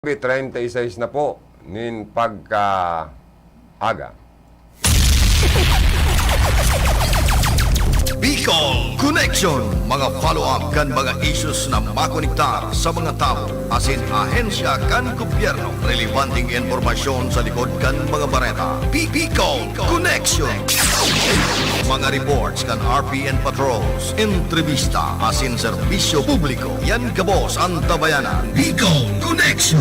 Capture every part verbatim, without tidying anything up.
Treinta y seis na po nin pagkaaga. Bicol Connection, mga follow-up kan mga issues na makonektar sa mga tawo asin ahensya kan gobyerno. Relebanteng impormasyon sa likod kan mga bareta. Bi-, Bicol Connection. Mga reports kan R P N Patrols, entrevista asin serbisyo publiko. Yan gabos an tabayanan. Bicol Connection.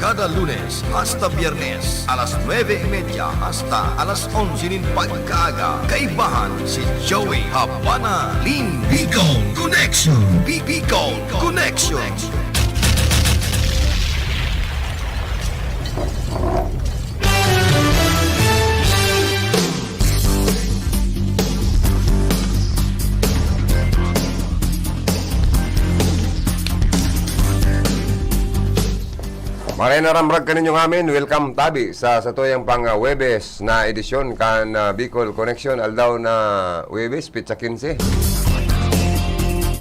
Kada Lunes hasta Biyernes, alas nuebe y media hasta alas onse nin pagkaaga, kaibahan si Joey Habana Lim. Bicol Connection. Bi-, Bicol Connection. Maray na ramrag kaninyo ngamin. Welcome tabi sa satuyang pang, ah, Huwebes na edisyon kan, ah, Bicol Connection, aldaw na Huwebes, petsa kinse.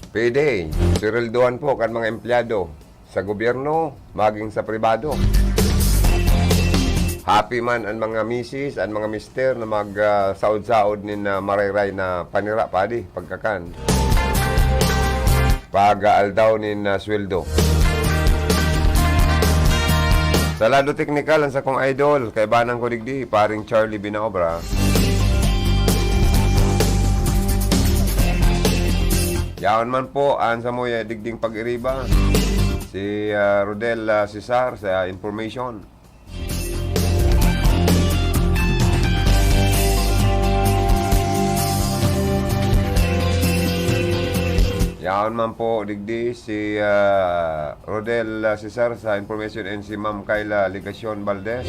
Payday, sweldohan po kan mga empleyado sa gobyerno, maging sa pribado. Happy man an mga misis, an mga mister na mag, ah, saod-saod nin, ah, marayray na panira, padi, pagkakan. Pag, ah, aldaw nin, ah, sweldo. Sa lado teknikal, an sakong idol, kaibanan ko digdi, paring Charlie Binaobra. Yaon man po an samuya digding pag-iriba, si, ah, Rodel, ah, Cesar sa information. Yaon man po digdi si, ah, Rodel, ah, Cesar sa information and si Ma'am Kyla Legacion Valdez,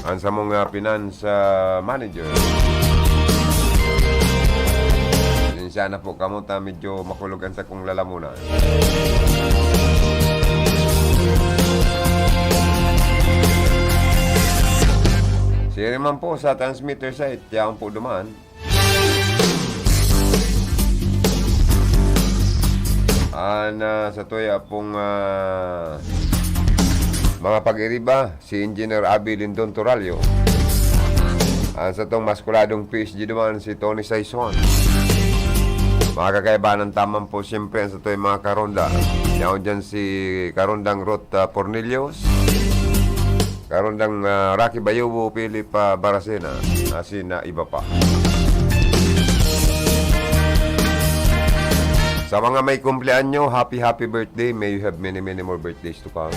an samong, ah, finance, ah, manager. Pasensya na po kamo ta medyo makulog an sakong lalamunan. Siring man po sa transmitter site, yaon po duman. An, ah, sa tuya pong, ah, mga pag-iriba, si Engineer Abby Lindon Toralio. An satong maskuladong P S G duman, si Tony Saison. Mga kakaibahan taman po, siyempre, an satoy mga karonda. Yaon dyan si Karondang Ruth, ah, Pornillos. Karondang, ah, Rocky Bayobo, Philip, ah, Baracena, asin na iba pa. Sa mga may kumpleanyo, happy, happy birthday. May you have many, many more birthdays to come.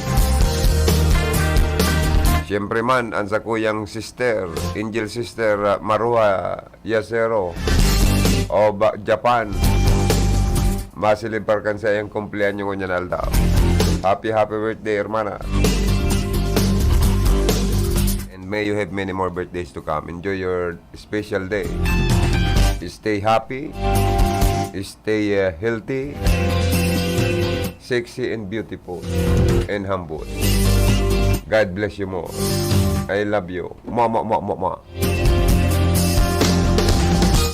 Siyempre man, an sakuyang sister, angel sister, ah, Maruha Yasero of Japan. Maselebrar kan saiyang kumpleanyo ngunyan na aldaw. Happy, happy birthday, hermana. And may you have many more birthdays to come. Enjoy your special day. Stay happy. Stay, uh, healthy. Sexy and beautiful. And humble. God bless you more. I love you. Mama, mama, mama.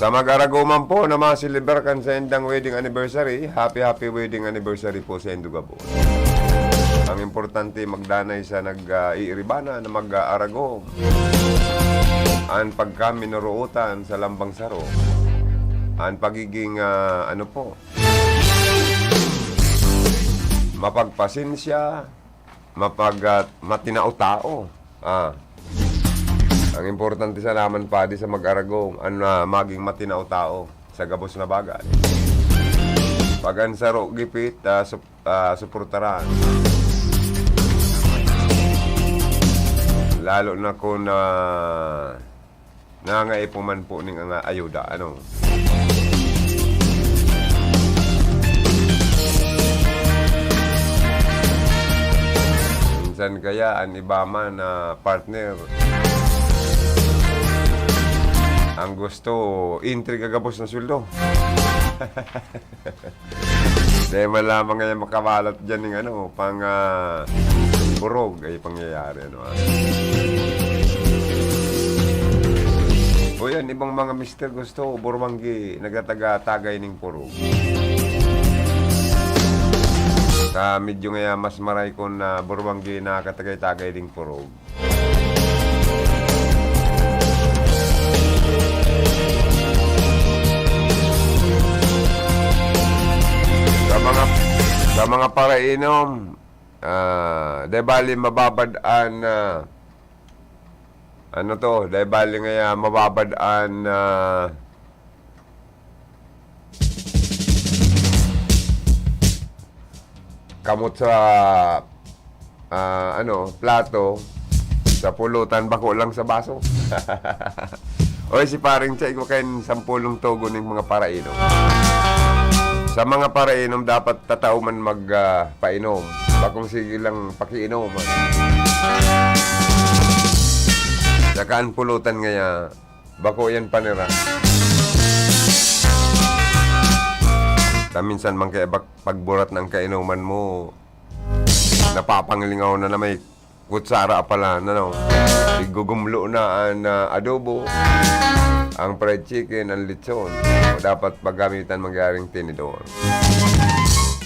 Sa mag-Arago man po na maselebrar kan saindang wedding anniversary, happy, happy wedding anniversary po saindo gabos. Ang importante, magdanay sa nag, ah, iiribana na mag-aaragom. An pagkaminorootan sa lambang saro. An pagiging, ah, ano po, mapagpasensya, mapag-, ah, matinao-tao. Ah. Ang importante sana man, padi, sa mag-aragom, an, ah, maging matinao-tao sa gabos na bagay. Pag an saro gipit, ah, sup-, ah, suportaran. Lalo na kun, ah, nangangaipo man po ning, ah, ayuda, ano. Minsan kaya, an iba man na partner, ang gusto, intriga gabos na sweldo. Dahil man lamang ngayon makabalat dyan ng ano, pang, ah, burog ay pangyayari, ano, ah. O yan, ibang mga mister gusto, burmanggi, nagtataga-tagay ning purog. Ta medyo ngaya mas maray kun, ah, burwanggi na katagay-tagay ding purog. Sa mga, sa mga parainom, ah, di bali mababad an, ah, ano to, di bali ngaya mababad an, ah, kamot sa, ah, ano, plato, sa pulutan, bako lang sa baso. Oy, si Paring Che, igwa kayan sampolong togon ning mga parainom. Sa mga parainom, dapat tatao man mag, ah, painom. Bakong sige lang pakiinom. Saka an pulutan ngaya, bako yan panira. Ta minsan man kaya bak-, pagburat na an kainuman mo, napapangilingaw na na may kutsara pala, ano? Igugumlo na an, ah, adobo, ang fried chicken, ang lechon. O dapat paggamitan mangyaring tinidor.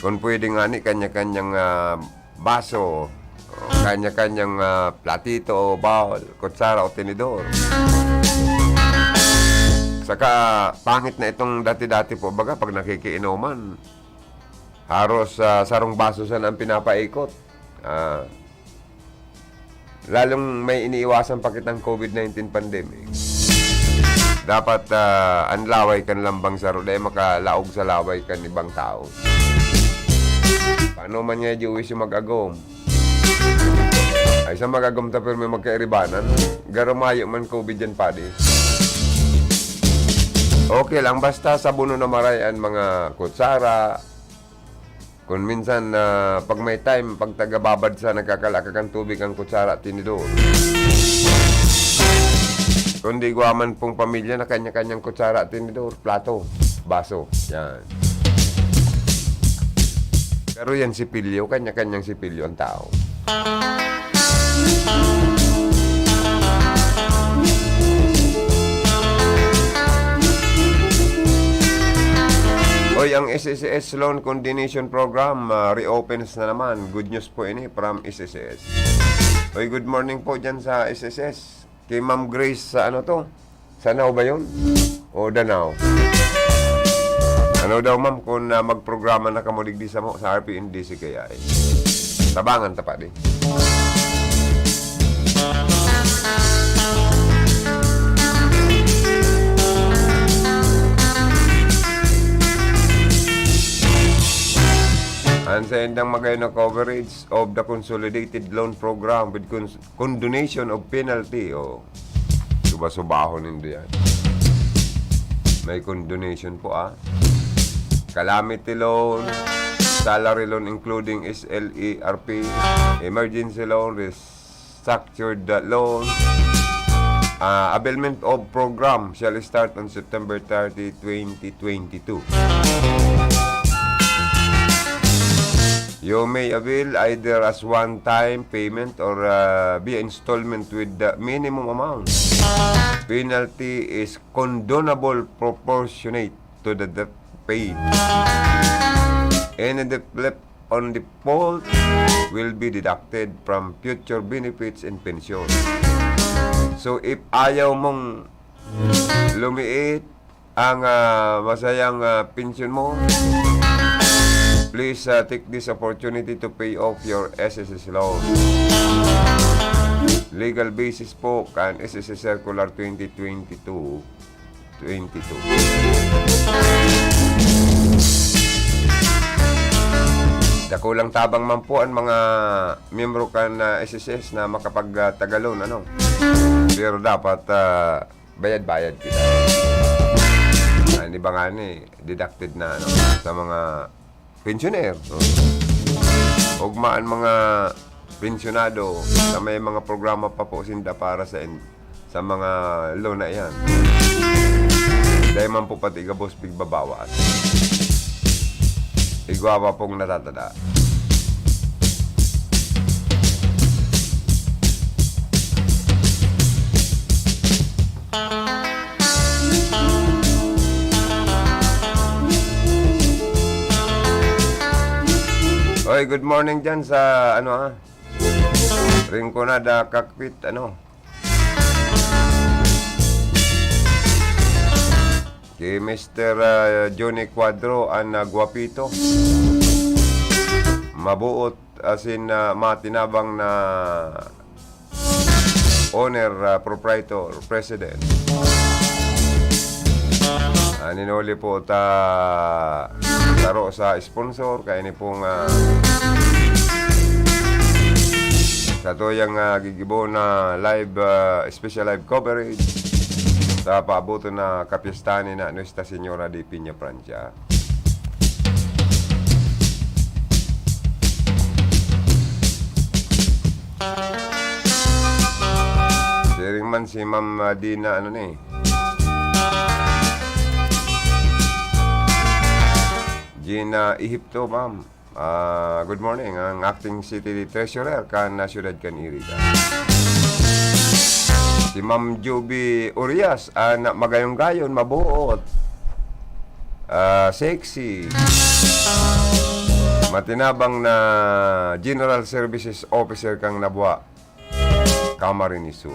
Kung pwede nga ni, kanya-kanyang, ah, baso, o kanya-kanyang, ah, platito o bowl, kutsara o tinidor. Saka, pangit na itong dati-dati po, baga, pag nakikiinuman, haros, ah, sarong baso sana ang pinapaikot. Ah, lalong may iniiwasan pa kitang covid nineteen pandemic. Dapat, ah, an laway kan lambang saro, dai makalaog sa laway kan ibang tawo. Paano man nga, Joey, si mag-agom? Ay, sa mag-agom ta, pero may magkairibanan. Garo mayo man covid yan, padi. Okay lang, basta sabonon na maray an mga kutsara, Kun minsan, ah, pag may time, pag tagababad sa nagkakalaka kan tubig ang kutsara, tinidor. Kundi igwa man pong pamilya na kanya-kanyang kutsara, tinidor, plato, baso. Yan. Pero yan sipilyo, kanya-kanyang sipilyo ang tao. Oy, ang S S S Loan Condonation Program, ah, reopens na naman. Good news po ini from S S S. Oy, good morning po dyan sa S S S. Kay Ma'am Grace sa ano to? Sa Nao ba yun? O Danao? Ano daw, ma'am, kung, ah, magprograma na kamo digdi samo sa R P N D C kaya eh? Tabangan ta pa di. An saindang magayon na coverage of the Consolidated Loan Program with cons-, condonation of penalty, o suba-subahon nindo yan. May condonation po, ah. Calamity loan, salary loan including S L E R P, emergency loan, restructured loan. Ah, availment of program shall start on September thirty, twenty twenty-two. You may avail either as one-time payment or, ah, via installment with the minimum amount. Penalty is condonable proportionate to the debt paid. Any debt left on default will be deducted from future benefits and pension. So, if ayaw mong lumiit ang, ah, masayang, ah, pensyon mo, please, ah, take this opportunity to pay off your S S S loan. Legal basis po kan S S S Circular twenty twenty-two twenty-two. Dakulang tabang man po ang mga miyembro kan, ah, S S S na makapag, ah, tagalon, ano. Pero dapat, ah, bayad-bayad kita. Ah, di ba nga ni, deducted na, ano, sa mga pensioner, no? Ugma an mga pensyonado na may mga programa pa po sinda para sa in-, sa mga loan na iyan. Dai man po pati gabos pigbabawas. Igwa pa pong natatada. O, Oy, good morning dyan sa, ano, ha? Rinconada Cockpit, ano? Kay Mister, ah, Johnny Cuadro, an, ah, gwapito. Mabuot, asin, ah, matinabang na owner, ah, proprietor, president. Ah, ninuli po ta saro sa sponsor, kaya ini pong, ah, sa tuyang, ah, gigibo na live, ah, special live coverage sa paaboton na kapyestahan ni na Nuestra Señora de Peña Francia. Siring man si Ma'am, ah, Dina, ano ni? Gina Ehipto, ma'am. Ah, good morning. Ang acting city treasurer kan, ah, siyudad kan Iriga. Si Ma'am Juby Urias, ah, na magayong-gayon, mabuot. Ah, sexy. Matinabang na General Services Officer kang Nabua, Camarines Sur.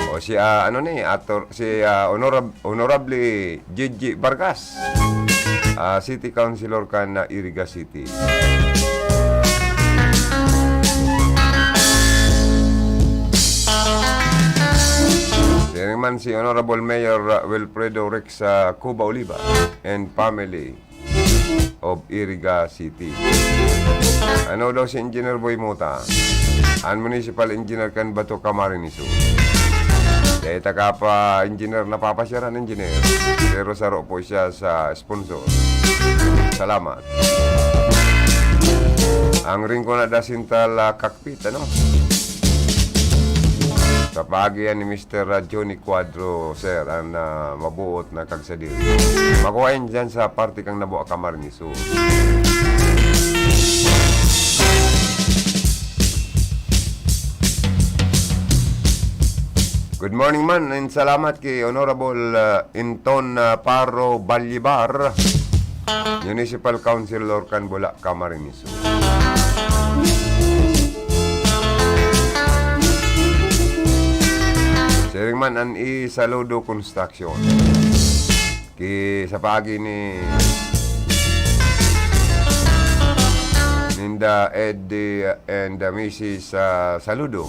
O si, ah, ano ni, ator, si, ah, Honorab-, Honorable Gigi Vargas, ah, City Councilor kan, ah, Iriga City. Siring man si Honorable Mayor, ah, Wilfredo Rex, ah, Cuba Oliva and family of Iriga City. Ano daw si Engineer Boy Mota? An municipal engineer kan Bato, Camarines Sur. Dai taka pa engineer napapasyaran, engineer. Pero saro po siya sa sponsor. Salamat. Ang Rinconada Central, ah, Cockpit, ano? Sa paagi yan ni Mister Johnny Cuadro, sir, ang, ah, mabuot na kagsadiri. Makuha yan dyan sa parte kang Nabua, Camarines Sur. Good morning man, and salamat kay Honorable, ah, Inton, ah, Paro Ballibar, Municipal Councilor kan Bula, Camarines Sur. Siring man an i Saludo Construction. Ki sa paagi ni ninda Eddie and, uh, Missus, uh, Saludo.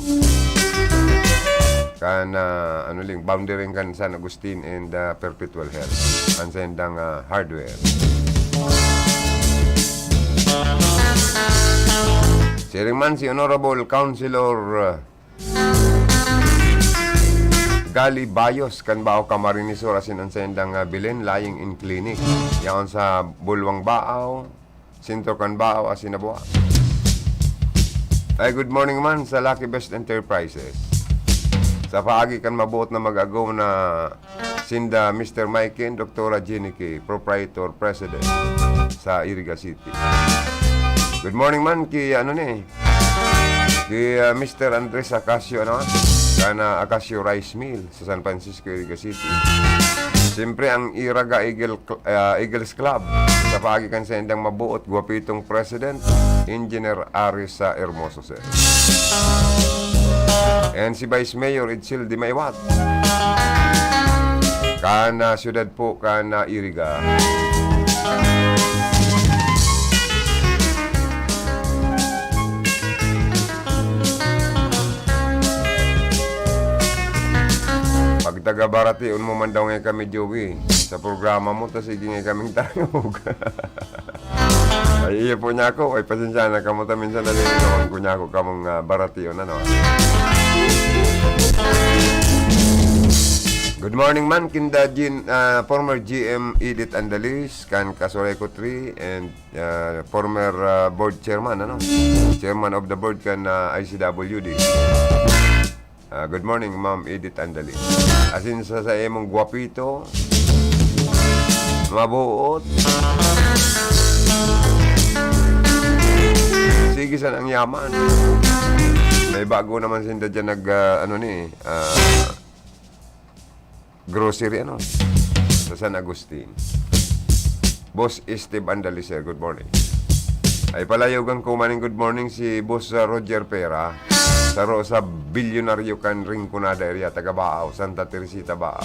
Kan, uh, ano ling, boundary kan San Agustin and, uh, Perpetual Health. An sendang, uh, hardware. Siring man si Honorable Councilor, uh, Gali Bayos kan Bao, Camarines Sur, asin an sendang, ah, bilin, lying in clinic. Yaon sa Bulwang Bao, sentro kan Bao, asin Nabua. Ay, good morning man sa Lucky Best Enterprises. Sa paagi kan mabuot na mag-agom na sinda Mister Mike and Doktora Jenny K, proprietor, president sa Iriga City. Good morning man ki, ano ni, ki, ah, Mister Andres Acacio, ano, kan, ah, Acacio Rice Mill sa San Francisco, Iriga City. Siyempre, ang Iraga Eagle Cl-, ah, Eagles Club, sa paagi kan sendang mabuot, gwapitong president, Engineer Aris, ah, Hermoso, sir. And si Vice Mayor Edsel Dimaiwat. Kan, ah, siyudad po, kan, ah, Iriga. Pag taga Barati, unmo man daw ngayon kami, Joey. Sa programa mo, tas sige ngayon kaming tangog. Ay, iyo po niya ako. Ay, pasensya na kamo ta minsan nalilikawan ko niya ako kamong, ah, Barati yun, ano, ah. Good morning man, kinda Jean, ah, former G M Edith Andalis, kan Casureco three, and, ah, former, ah, board chairman, ano? Chairman of the board kan, ah, I C W D. Ah, good morning, Ma'am Edith Andali. Asin sa, sa imong gwapito, mabuot. Sige, san ang yaman? May bago naman sinda dyan nag, ah, ano ni, ah, grocery, ano? Sa San Agustin. Boss Steve Andali, sir. Good morning. Ay, palayogan ko maning good morning si Boss, ah, Roger Pera. Saro sa bilyonaryo kan Rinconada area, taga Baao, Santa Teresita, Baao.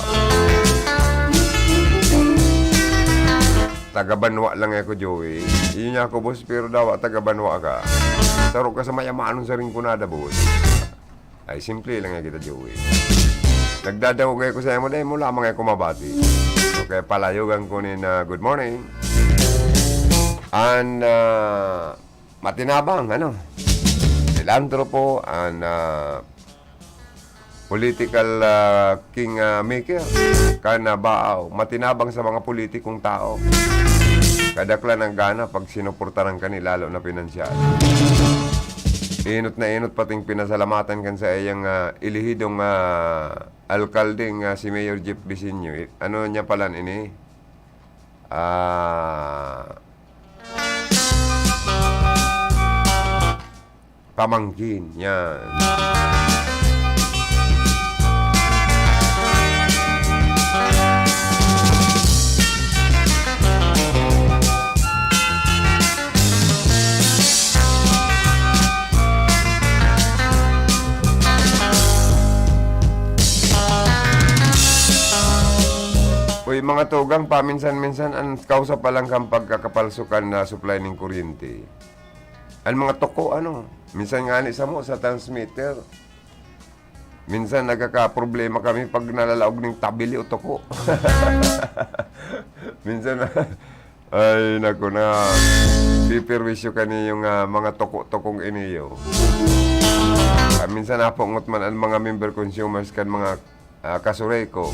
Taga Banwa lang ako, Joey. Iyo niya ako, boss, pero dawa taga Banwa ka. Saro ka sa mayamanon sa Rinconada, boss. Ay, simple lang yan kita, Joey. Nagdadangog ako sa imo, dahil mo lamang ako mabati. Okay, palayogan ko nin, ah, good morning. And, ah, matinabang, ano? Philanthropo and, ah, political, ah, king, ah, maker. Kan, ah, Baao, matinabang sa mga politikong tao. Kadaklan ang gana pag sinuportaran kani, lalo na pinansyal. Inot na inot pating pinasalamatan kan saiyang, ah, elehidong, ah, alkaldeng, ah, si Mayor Jeff Bisinyo. I-, ano niya palan ini? Ah, pamangkin, yan. Uy, mga tugang, paminsan-minsan, ang kausa pa lang kan pagkakapalso kan, ah, supply nin kuryente. Ang mga toko, ano, minsan nga ni samo sa transmitter, minsan nagkakaproblema kami pag nalalaog ning tabili o toko. Minsan, ay, naku na, piperwisyo kani yung, ah, mga toko-tokong iniyo. Ah, minsan napungot man ang mga member consumers kan mga, ah, kasureko.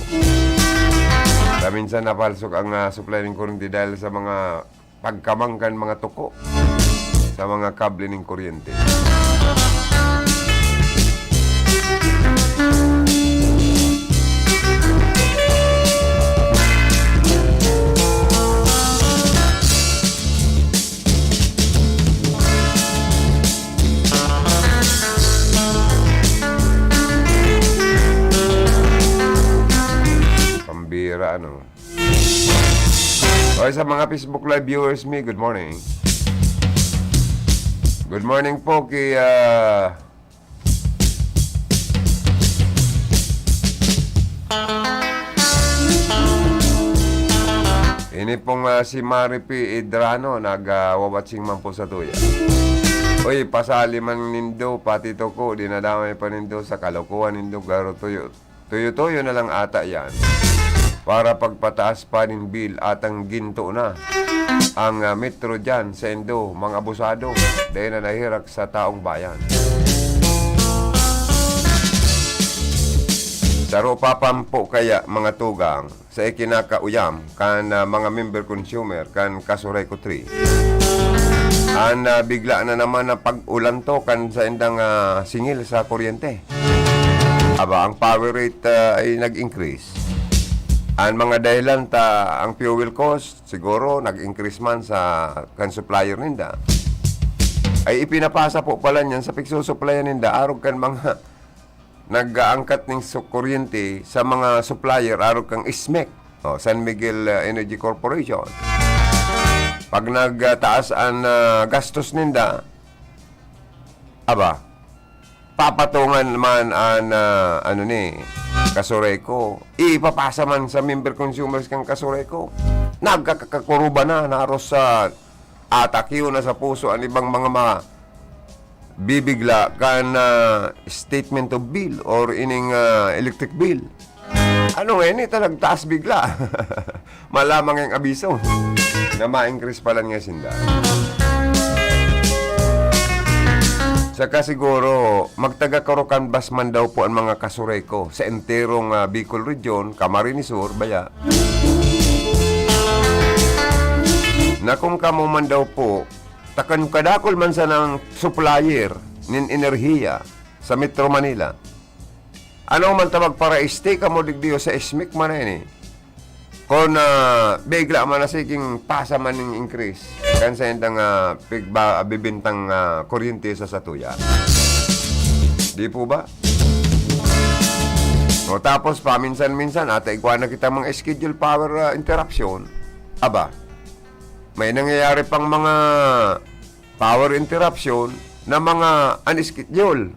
Sa minsan napalsok ang, ah, supply ng kuryente dahil sa mga pagkamang kan mga toko sa mga kable ning kuryente. Pambira, ano? Okay, sa mga Facebook Live viewers mi, good morning. Good morning po kay, ah, ini pong, ah, si Mari P. Idrano, nag, ah, wawatsing man po sa tuya. Uy, pasali man nindo, pati toko, dinadamay pa nindo sa kalokohan nindo, garo tuyo. Tuyo-tuyo na lang ata yan para pagpataas pa nin bill, atang ginto na ang, ah, metro diyan sa indo, mga abusado, dai na nahirak sa taong bayan. Saro pa pampo kaya, mga tugang, sa ikinakauyam kan, ah, mga member consumer kan Casureco three. An, ah, bigla na naman na pag-ulanto kan saindang, ah, singil sa kuryente. Aba, ang power rate, ah, ay nag-increase. An mga dahilan ta, ang fuel cost, siguro, nag-increase man sa kan supplier ninda. Ay ipinapasa po pala niyan sa pigsusuplayan ninda, arog kan mga nag-aangkat ning su-, kuryente sa mga supplier, arog kan SMEC, o, San Miguel, ah, Energy Corporation. Pag nagtaas an, ah, gastos ninda, aba, papatungan man an, ah, ano ni, Casureco. Ipapasa man sa member consumers kan Casureco. Nagkakakuruba na, naros sa atakyo na sa puso an ibang mga ma-, bibigla kan, ah, statement of bill or ining, ah, electric bill. Ano nga ini, ta nagtaas bigla? Malamang yung abiso na ma-increase pala nga sinda. Saka siguro, magtaga Coro Canvas man daw po ang mga Casureco sa enterong, ah, Bicol Region, Camarines Sur, baya. Na kung kamo man daw po, takan kadakol man sanang supplier nin enerhiya sa Metro Manila. Ano man ta magpara-este kamo digdiyo sa SMEC man na ini? Kung, ah, bigla man na siging pasa man ning increase kan sa indang, ah, pigba-, bibintang, ah, kuryente sa satuya. Di po ba? O tapos, paminsan-minsan, ata igwa na kita mga schedule power, ah, interruption. Aba, may nangyayari pang mga power interruption na mga unschedule.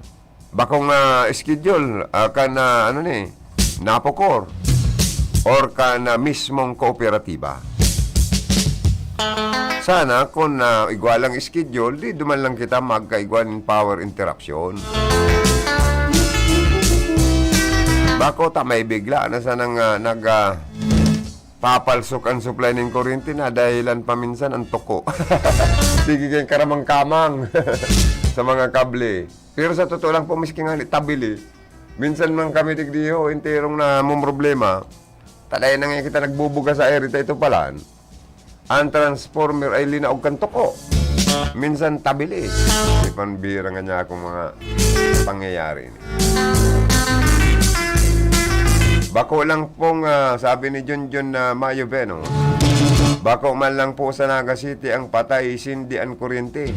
Bakong, ah, schedule, ah, kan, ah, ano ni, napukor or kan, ah, mismong kooperatiba. Sana kung, ah, igwa lang schedule, di duman lang kita magkaigwa nin power interruption. Bako ta may bigla na sanang, ah, nag, ah, papalsok an supply nin kuryente na dahilan pa minsan an tuko. Sige kayong karamang-kamang sa mga kable. Pero sa totoo lang po, miski nga ni tabili, minsan man kami digdi ho, enterong namomroblema. Talaga na nga kita nagbubuga sa air, ito, ito pala. Ang transformer ay linaog kan tuko. Minsan tabili. Di panbira nga niya akong mga pangyayari ini. Bako lang pong, ah, sabi ni Junjun na Mayo Venus, bako man lang po sa Naga City ang patay, sindi an kuryente.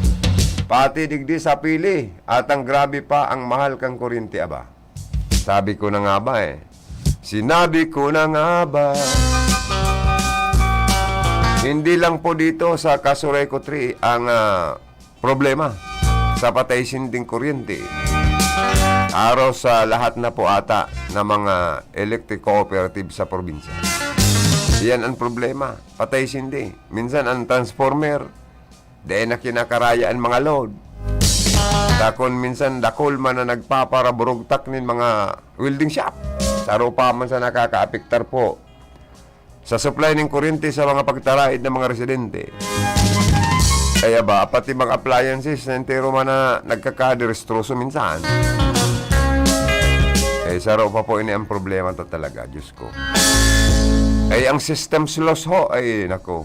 Pati digdi sa Pili, at ang grabe pa ang mahal kang kuryente, aba. Sabi ko na nga ba eh. Sinabi ko na nga ba. Hindi lang po dito sa Casureco three ang, ah, problema sa patay sinding kuryente. Araw sa lahat na po ata ng mga electric cooperative sa probinsya. Yan ang problema, patay sindi. Minsan ang transformer, dai na kinakaraya an mga load. Dakon minsan dakul man na nagpaparaburugtak nin mga welding shop. Saro pa man sa nakakaapektar po sa supply nin kuryente sa mga pagtaraid ng mga residente. Kaya ba, pati mga appliances na entero man na nagkakaderestroso minsan. Eh, saro pa po ini ang problema ta talaga, Diyos ko. Ay, ang system's loss ho, ay, nako.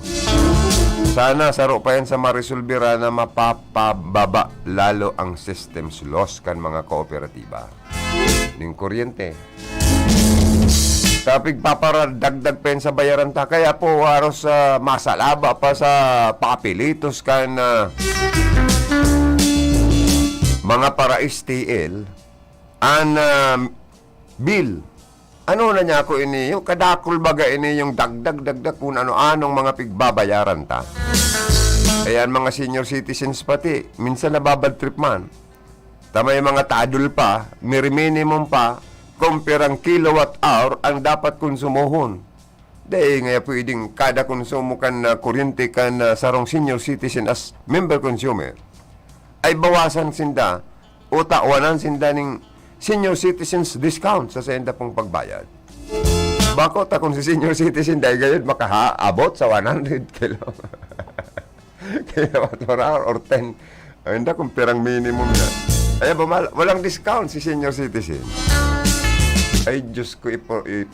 Sana saro pa yan sa maresolbera na mapapababa lalo ang system's loss kan mga kooperatiba ning kuryente. Tapig paparadagdag pa yan sa bayaran ta. Kaya po, haros, ah, masalaba pa sa papelitos kan, ah, mga para S T L an, ah, bill. Ano na niya ako ini? Yung kadakul baga ini, yung dagdag-dagdag kung ano-anong mga pigbabayaran ta. Ayan, mga senior citizens pati, minsan nababad trip man. Ta may mga tadol pa, mere minimum pa, kung pirang kilowatt hour ang dapat konsumohon. Dai ngaya pwedeng kada konsumo kan, ah, kuryente kan, ah, sarong senior citizen as member consumer ay bawasan sinda o tawanan sinda ning senior citizens discount sa sainda pong pagbayad. Bako ta kung si senior citizen dai gayud makaabot sa one hundred kilo. Kilowatt per hour or ten. Ay, hindi, kung pirang minimum na. Ay, ba, mal-, walang discount si senior citizen. Ay, Diyos ko, ipo-, i-,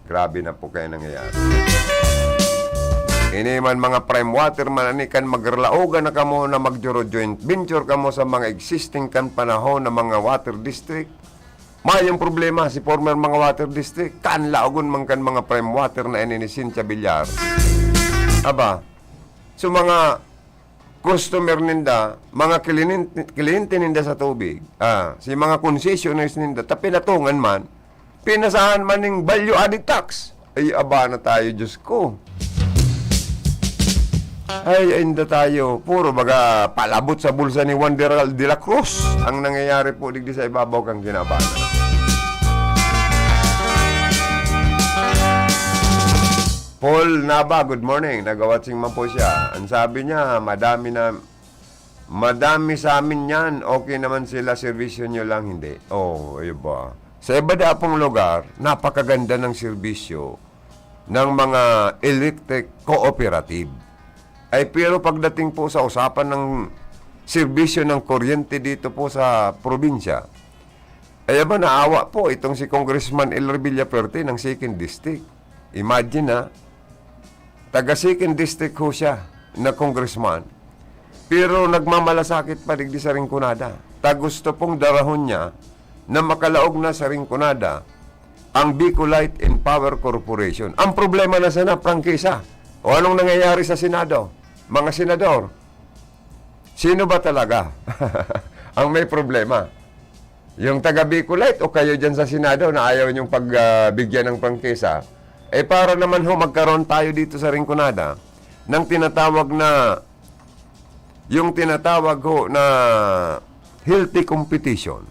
grabe na po kayo nangyayari. Ini man mga prime water man, ani kan magralaogan na kamo na magjoro joint venture kamo sa mga existing kan panahon na mga water district. Mayong problema si former mga water district, kan laogon man kan mga prime water na ini ni Cynthia Villar. Aba, so mga customer ninda, mga kliyente, kliyente ninda sa tubig, ah, si mga concessionaires ninda, ta pinatungan man, pinasahan man ning value added tax. Ay, aba na tayo, Diyos ko. Ay, ay, inda tayo. Puro baga palabot sa bulsa ni Juan de, Ral-, de la Cruz ang nangyayari po digdi sa ibabaw kang kinabahan. Paul Nava, good morning. Nag-watching man po siya. Ang sabi niya, madami na, madami sa amin yan. Okay naman sila, serbisyo nyo lang hindi. Oh, iba. Sa iba da pong lugar, napakaganda ng serbisyo ng mga electric cooperative. Ay, pero pagdating po sa usapan ng serbisyo ng kuryente dito po sa probinsya, ay aba, naawa po itong si Congressman Elry Villaferte ng Second District. Imagine, ha, taga Second District ho siya na congressman, pero nagmamalasakit pa digdi sa Rinconada. Ta gusto pong darahon niya na makalaog na sa Rinconada ang Bicolite and Power Corporation. Ang problema na sana, prangkisa. O anong nangyayari sa Senado? Mga senador, sino ba talaga ang may problema? Yung taga Bicolite o kayo dyan sa Senado na ayaw niyong pagbigyan ng prangkisa? Eh, para naman ho, magkaroon tayo dito sa Rinconada ng tinatawag na yung tinatawag ho na healthy competition.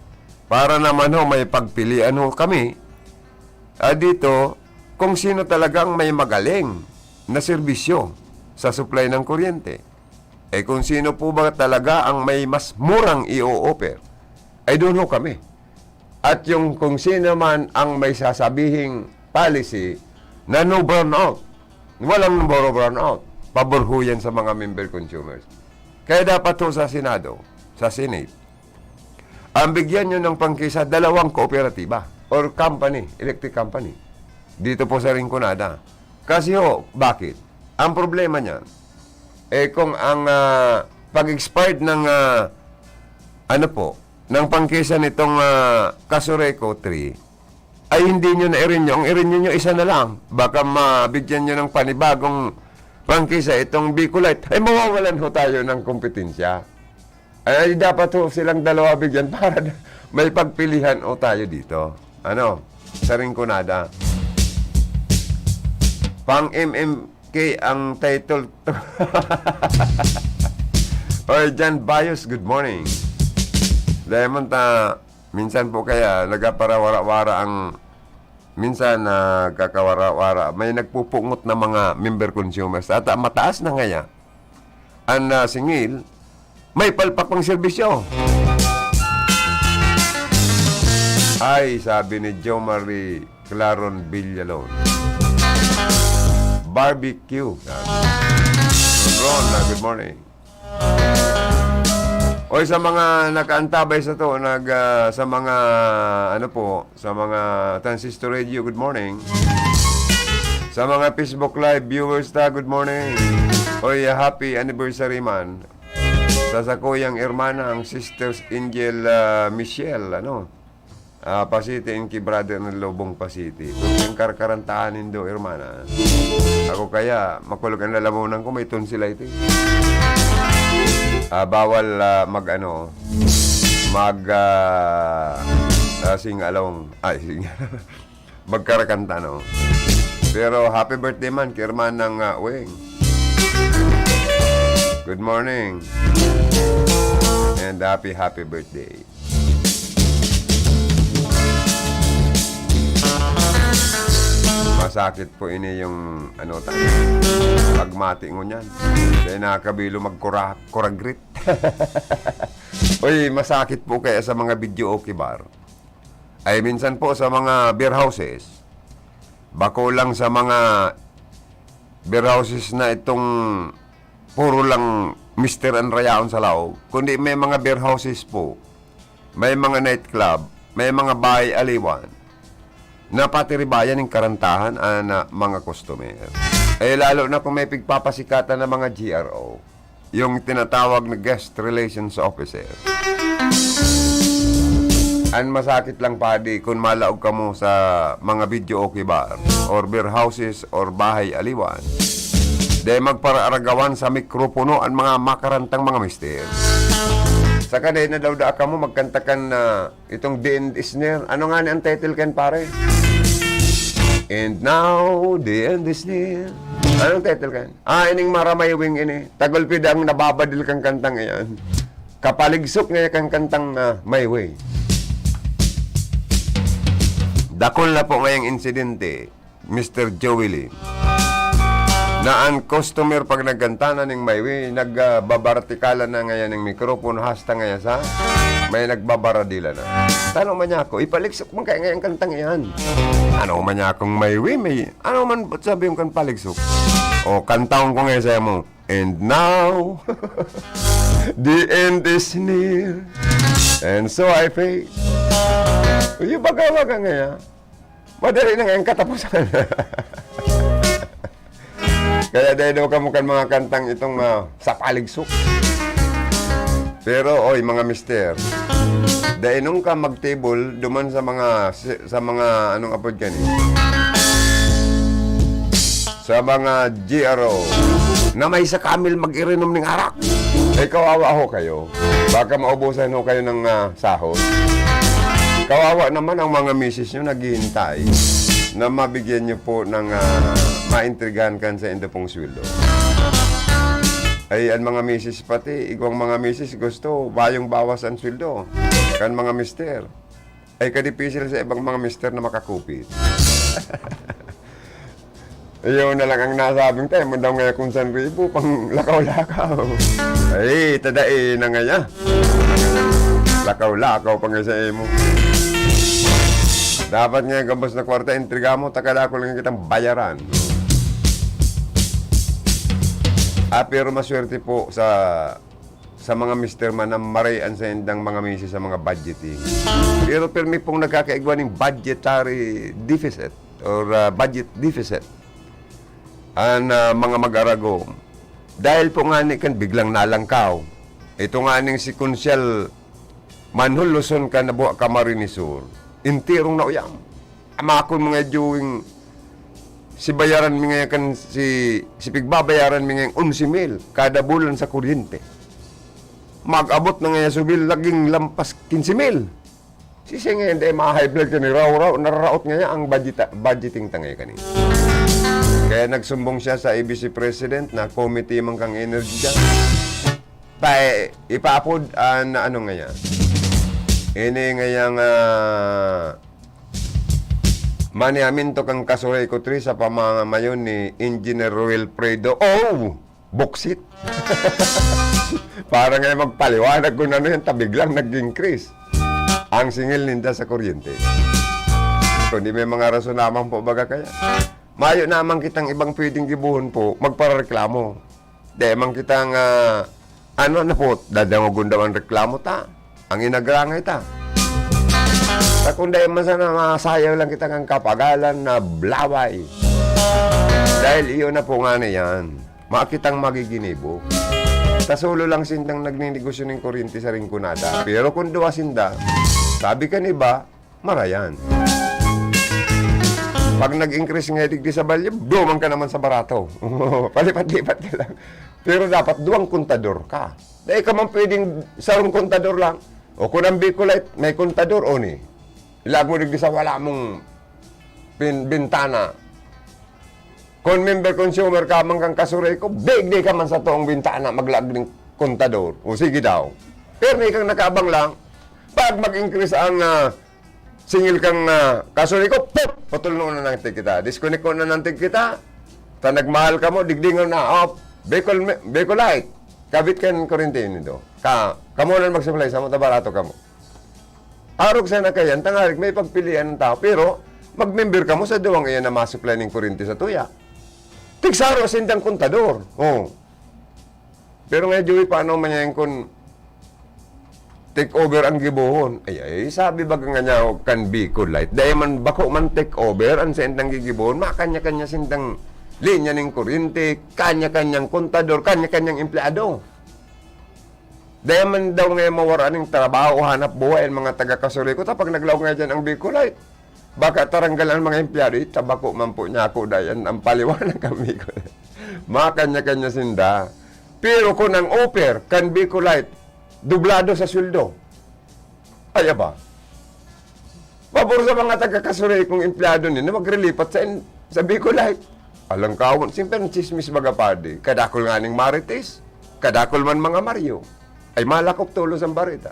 Para naman ho, may pagpilian ho kami, ah, dito, kung sino talagang may magaling na serbisyo sa supply ng kuryente. Eh, kung sino po ba talaga ang may mas murang i-o-offer, ay doon ho kami. At yung kung sino man ang may sasabihing policy na no brownout, walang no brownout, pabor ho yan sa mga member consumers. Kaya dapat ho sa Senado, sa Senate, ang bigyan nyo ng prangkisa dalawang kooperatiba or company, electric company, dito po sa Rinconada. Kasi ho, bakit? Ang problema niyan, eh kung ang ah, pag-expired ng ah, ano po, ng prangkisa nitong ah, Casureco three, ay hindi nyo na i-renew. Ang i-renew nyo, isa na lang. Baka mabigyan nyo ng panibagong prangkisa itong Bicolite. Ay, mawawalan ho tayo ng kompetensya. Ay, dapat ho silang dalawa bigyan para na- may pagpilihan o tayo dito. Ano? Sa Rinconada. Pang M M K ang title. Oy, Jan Bayos, good morning. Diamond, ah, minsan po kaya nagkaparawara-wara ang, minsan nagkakawara-wara. May nagpupungot na mga member consumers. At ah, mataas na ngaya ang ah, singil, may palpak pang serbisyo. Ay, sabi ni Jo Marie Claron Villalon. Barbecue. Sabi. Ron, ah, good morning. Oy, sa mga nakaantabay sa to, nag, ah, sa mga, ano po, sa mga Transistor Radio, good morning. Sa mga Facebook Live viewers ta, good morning. Oy, happy anniversary man sa sakuyang hermana, ang Sisters Angel, ah, Michelle, ano? Ah, Pasiti and kay Brother ng Lobong Pasiti. Kung yung karkarantahan nindo, hermana. Ako kaya, makulog ang lalamunan ko, may tonsillitis. Ah, bawal ah, mag ano, mag ah, ah, sing along, ay, sing, magkarakanta, no? Pero happy birthday man kay hermanang ah, Weng. Good morning. And happy, happy birthday. Masakit po ini yung, ano, tayo. Pagmati ngunyan. Kaya nakakabilo magkura-, kuragrit. Uy, masakit po kaya sa mga video okay bar. Ay, minsan po sa mga beer houses. Bako lang sa mga beer houses na itong puro lang mister ang rayaon sa laog, kundi may mga beer houses po, may mga nightclub, may mga bahay aliwan na patiribayan ning karantahan ana mga customer. Eh, lalo na kung may pigpapasikatan na mga G R O, yung tinatawag na guest relations officer. Ang masakit lang, padi, kung malaog kamo sa mga video okay bar or beer houses or bahay aliwan, dahil magparaaragawan sa mikropono ang mga makarantang mga mister. Sa kadena daw da kamo magkantakan na itong The End is Near. Ano nga ni ang title kan, pare? And now, the end is near. Anong title kan? Ah, ining Mara My Wing ini. Tagol pida ang nababadil kang kantang iyan. Kapaligsok nga kang kantang ah, My Way. Dakol na po ngayang insidente, Mister Joey Lim, na ang customer pag nagkanta na ning My Way, nagbabartikalan na ngayon ng mikropono, hasta ngayon sa may nagbabaradila na. Tanong man niya ako, ipaligsok man kaya ngayang kantang iyan? Ano man niya akong My Way, may, ano man ba't sabi yung kan paligsok? O, kantaon ko ngayon sa'yo mo. And now, the end is near. And so I face. Yung baga-baga ngayon. Madali na nga ang katapusan. Kaya dahil daw kamo kan mga kantang itong ah, sa paligsok. Pero, oy, mga mister, dai nung ka magtable duman sa mga, sa mga, anong apod ka ni? Sa mga G R O, na may sa kamil mag-irinom ning arak. Ay, kawawa ho kayo. Baka maubusan ho kayo ng ah, sahod. Kawawa naman ang mga misis nyo naghihintay na mabigyan nyo po ng ah, maintrigahan kan sa indo pong sweldo. Ay, an mga misis pati, igwang mga misis gusto, bayong bawas an sweldo kan mga mister. Ay, kadipisil sa ibang mga mister na makakupit. Iyo na lang ang nasabing tayo, mo daw ngaya kung san ribo, pang lakaw-lakaw. Ay, tadai na ngaya. Lakaw-lakaw pa nga sa imo. Dapat nga gabos na kwarta, intriga mo, takadako lang kitang bayaran. Ah, pero maswerte po sa, sa mga mister man na maray an saindang mga misis sa mga budgeting. Pero pirmi pong nagkakaigwa ning budgetary deficit or, ah, budget deficit an, ah, mga mag-aragom. Dahil po nga ni kan biglang nalangkaw. Ito nga ning si Konsyal Manhol Luzon ka na buwa ka marinisor. Enterong nauyam. Amakon mga diyuwing si bayaran mi ngayon kan si, si pigbabayaran mi ngayon onse mil kada bulan sa kuryente. Mag-abot na ngayon sa bill, laging lampas quince mil. Sisi ngayon, dahil mga high blood ka ni raw-raw, nararaot ngayon ang budget, budgeting ta ngayon kanina. Kaya nagsumbong siya sa A B C President na committee man kang energy dyan. Pa, ipaapod, ah, na ano ngayon. Ini ngayang, ah, manehamento kang Kasureko three sa pamamayon ni Engineer Wilfredo O. Boksit. Para nga magpaliwanag kung ano yan, ta biglang nag-increase ang singil ninda sa kuryente. Kundi may mga rason naman po baga kaya. Mayo naman kitang ibang pwedeng gibohon po, magpareklamo. Di man kitang, ah, ano na po, dadangogon daw ang reklamo ta. Ang inagrangay ta. Ta kung dai man sana masayaw lang kita kan kapagalan na blaway. Dahil iyo na po nga na yan, makitang magiginibo. Ta solo lang sindang nagninegosyo ning kuryente sa Rinconada. Pero kung duwa sinda, sabi kan iba, marayan. Pag nag-increase nga digdi sa balye, duman ka naman sa barato. Palipat-lipat ka lang. Pero dapat duwang kontador ka. Dai ka man pwedeng sarong kontador lang. O kung ang Bicolite, may kontador, o ni. Ilag mo digdi sa wala mong pin-, bintana. Kung member consumer ka man kan Kasureko, digdi ka man sa toong bintana, maglaag ning kontador. O sige daw. Pero ikaw nakaabang lang, pag mag-increase ang, ah, singil kang, ah, Kasureko, pop! Putol na unang tig kita. Disconnect ko na ng tig kita. Ta nagmahal ka mo, digdi nga na, oh, Bicol, Bicolite. Kabit kan kurente nindo. Ka, kamo na magsupply, sa mo ta barato kamo. Arog sana kayan, tangarig may pagpilian ng tao, pero mag-member kamo sa duwang iyan na masupply ning kurente sa tuya. Tigsaro sindang kontador. Oh. Pero nga, Joey, paano man yan kung take over ang gibohon? Ay, ay, sabi baga nga niya, oh, kan Bicolite. Dahil man, bako man take over, ang sa intang gigibohon, makanya-kanya sindang linya ning kuryente, kanya-kanyang kontador, kanya-kanyang empleyado. Dahil man daw nga mawara ning trabaho o hanap buhay ang mga taga Kasureko, ta pag naglaog nga dyan ang Bicolite. Baka taranggal ang mga empleyado, eh, tabako man po niya ako, dayan ang paliwanag kami ko. Mga kanya-kanya sinda. Pero kung ang offer kan Bicolite, dublado sa sweldo, ay aba, pabor sa mga taga-Kasureko kong empleyado nila magrilipat sa in-, sa Bicolite. Alang kawon, siyempre ang chismis baga padi. Kadakol nga ning Marites, kadakol man mga Mario. Ay malakop tulos ang barita.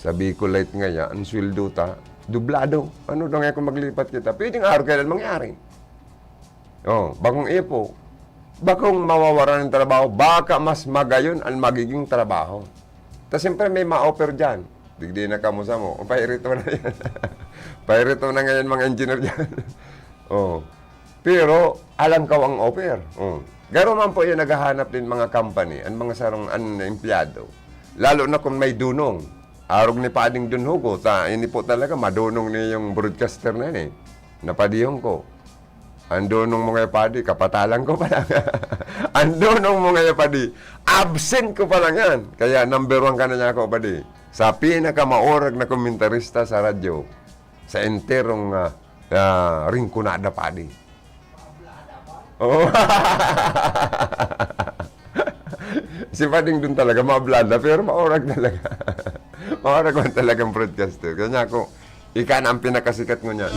Sa Bicolite ngaya, ang sweldo ta, dublado. Ano daw ngaya kung maglipat kita? Pwedeng araw kailan mangyari. Oh, bakong ipo. Bakong mawawaran ng trabaho, baka mas magayon ang magiging trabaho. Ta siyempre may ma-offer dyan. Digdi na kamo sa mo. O, pairito na yan. Pairito na ngayon mga engineer dyan. Oh. Pero alam ka ang offer. Oh. Garo man po yung naghahanap din mga company, ang mga sarong an empleyado. Lalo na kung may dunong. Arog ni Pading Dunhugo, ta, ini po talaga, madunong ni yung broadcaster na yan eh. Napadihon ko. Ang dunong mo ngayon, Padi, kapatalan ko pa lang. Ang dunong mo ngayon, Padi, absent ko pa lang yan. Kaya number one ka na niya ako, Padi. Sa pinakamaurag na komentarista sa radyo, sa enterong, ah, ah, Rinconada, Padi. Oo. Si Pading dun talaga, mablada, pero maurag talaga. Maurag man talagang broadcaster. Kanya ako, ika na ang pinakasikat ngunyan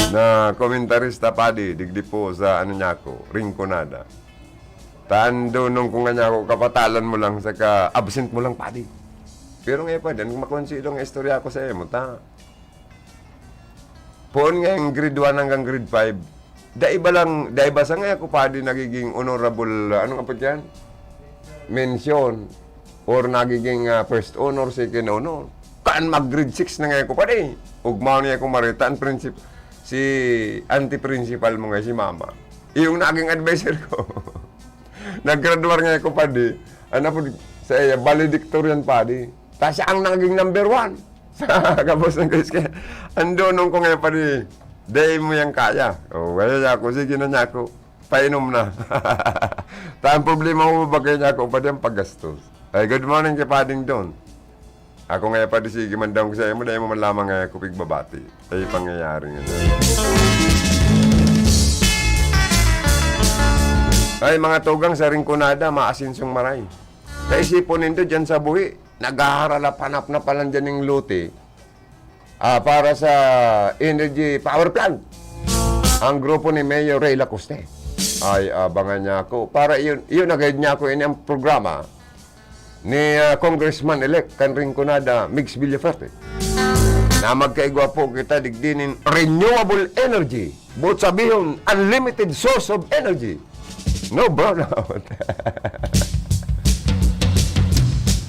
na komentarista, Padi, digdi po sa, ano niya ako, Rinconada. Ta an donong ko nga niya ako, kapatalan mo lang, saka absent mo lang, padi. Pero nga, padi, an makonsuelo nga istorya ko sa imo, ta. Poon nga yung grade one hanggang grade five, dai ba lang, dai ba sa nga ako, padi, nagiging honorable, ah, anong apod yan? Mention. Or nagiging, ah, first honor, second honor. Kaan mag grade six na nga ako, padi. Ugmaw niya akong marita, ang princip-, si auntie principal mo nga, si mama. Yung naging adviser ko. Naggraduar nga ako, padi. Ano po, sa iya, valedictorian, padi. Ta siya ang naging number one. Sa gabos ng grade six. Ang donong ko nga, padi, dai mo yan kaya. O, kaya niya ako, sige na niya ako. Painom na. Ta ang problema ko, bagay niya ako, padi, ang paggastos. Ay, good morning kay Pading Don. Ako nga, padi, sige man daw ko sa imo, dai mo man lamang nga ako pigbabati. Ay, pangyayari nga na. Ay, mga tugang sa Rinconada, maasinsong maray. Kaisipon nindo dyan sa buhi, naghaharalap-hanap na pala dyan ng lote, ah, para sa energy power plant. Ang grupo ni Mayor Ray Lacoste. Ay, abangan niya ako. Para iyon, iyon, nag-guide niya ako ini ang programa ni, ah, Congressman-elect kan Rinconada, Migs Villafuerte, na magkaigwa po kita digdi nin renewable energy. Boot sabihon, unlimited source of energy. No brownout.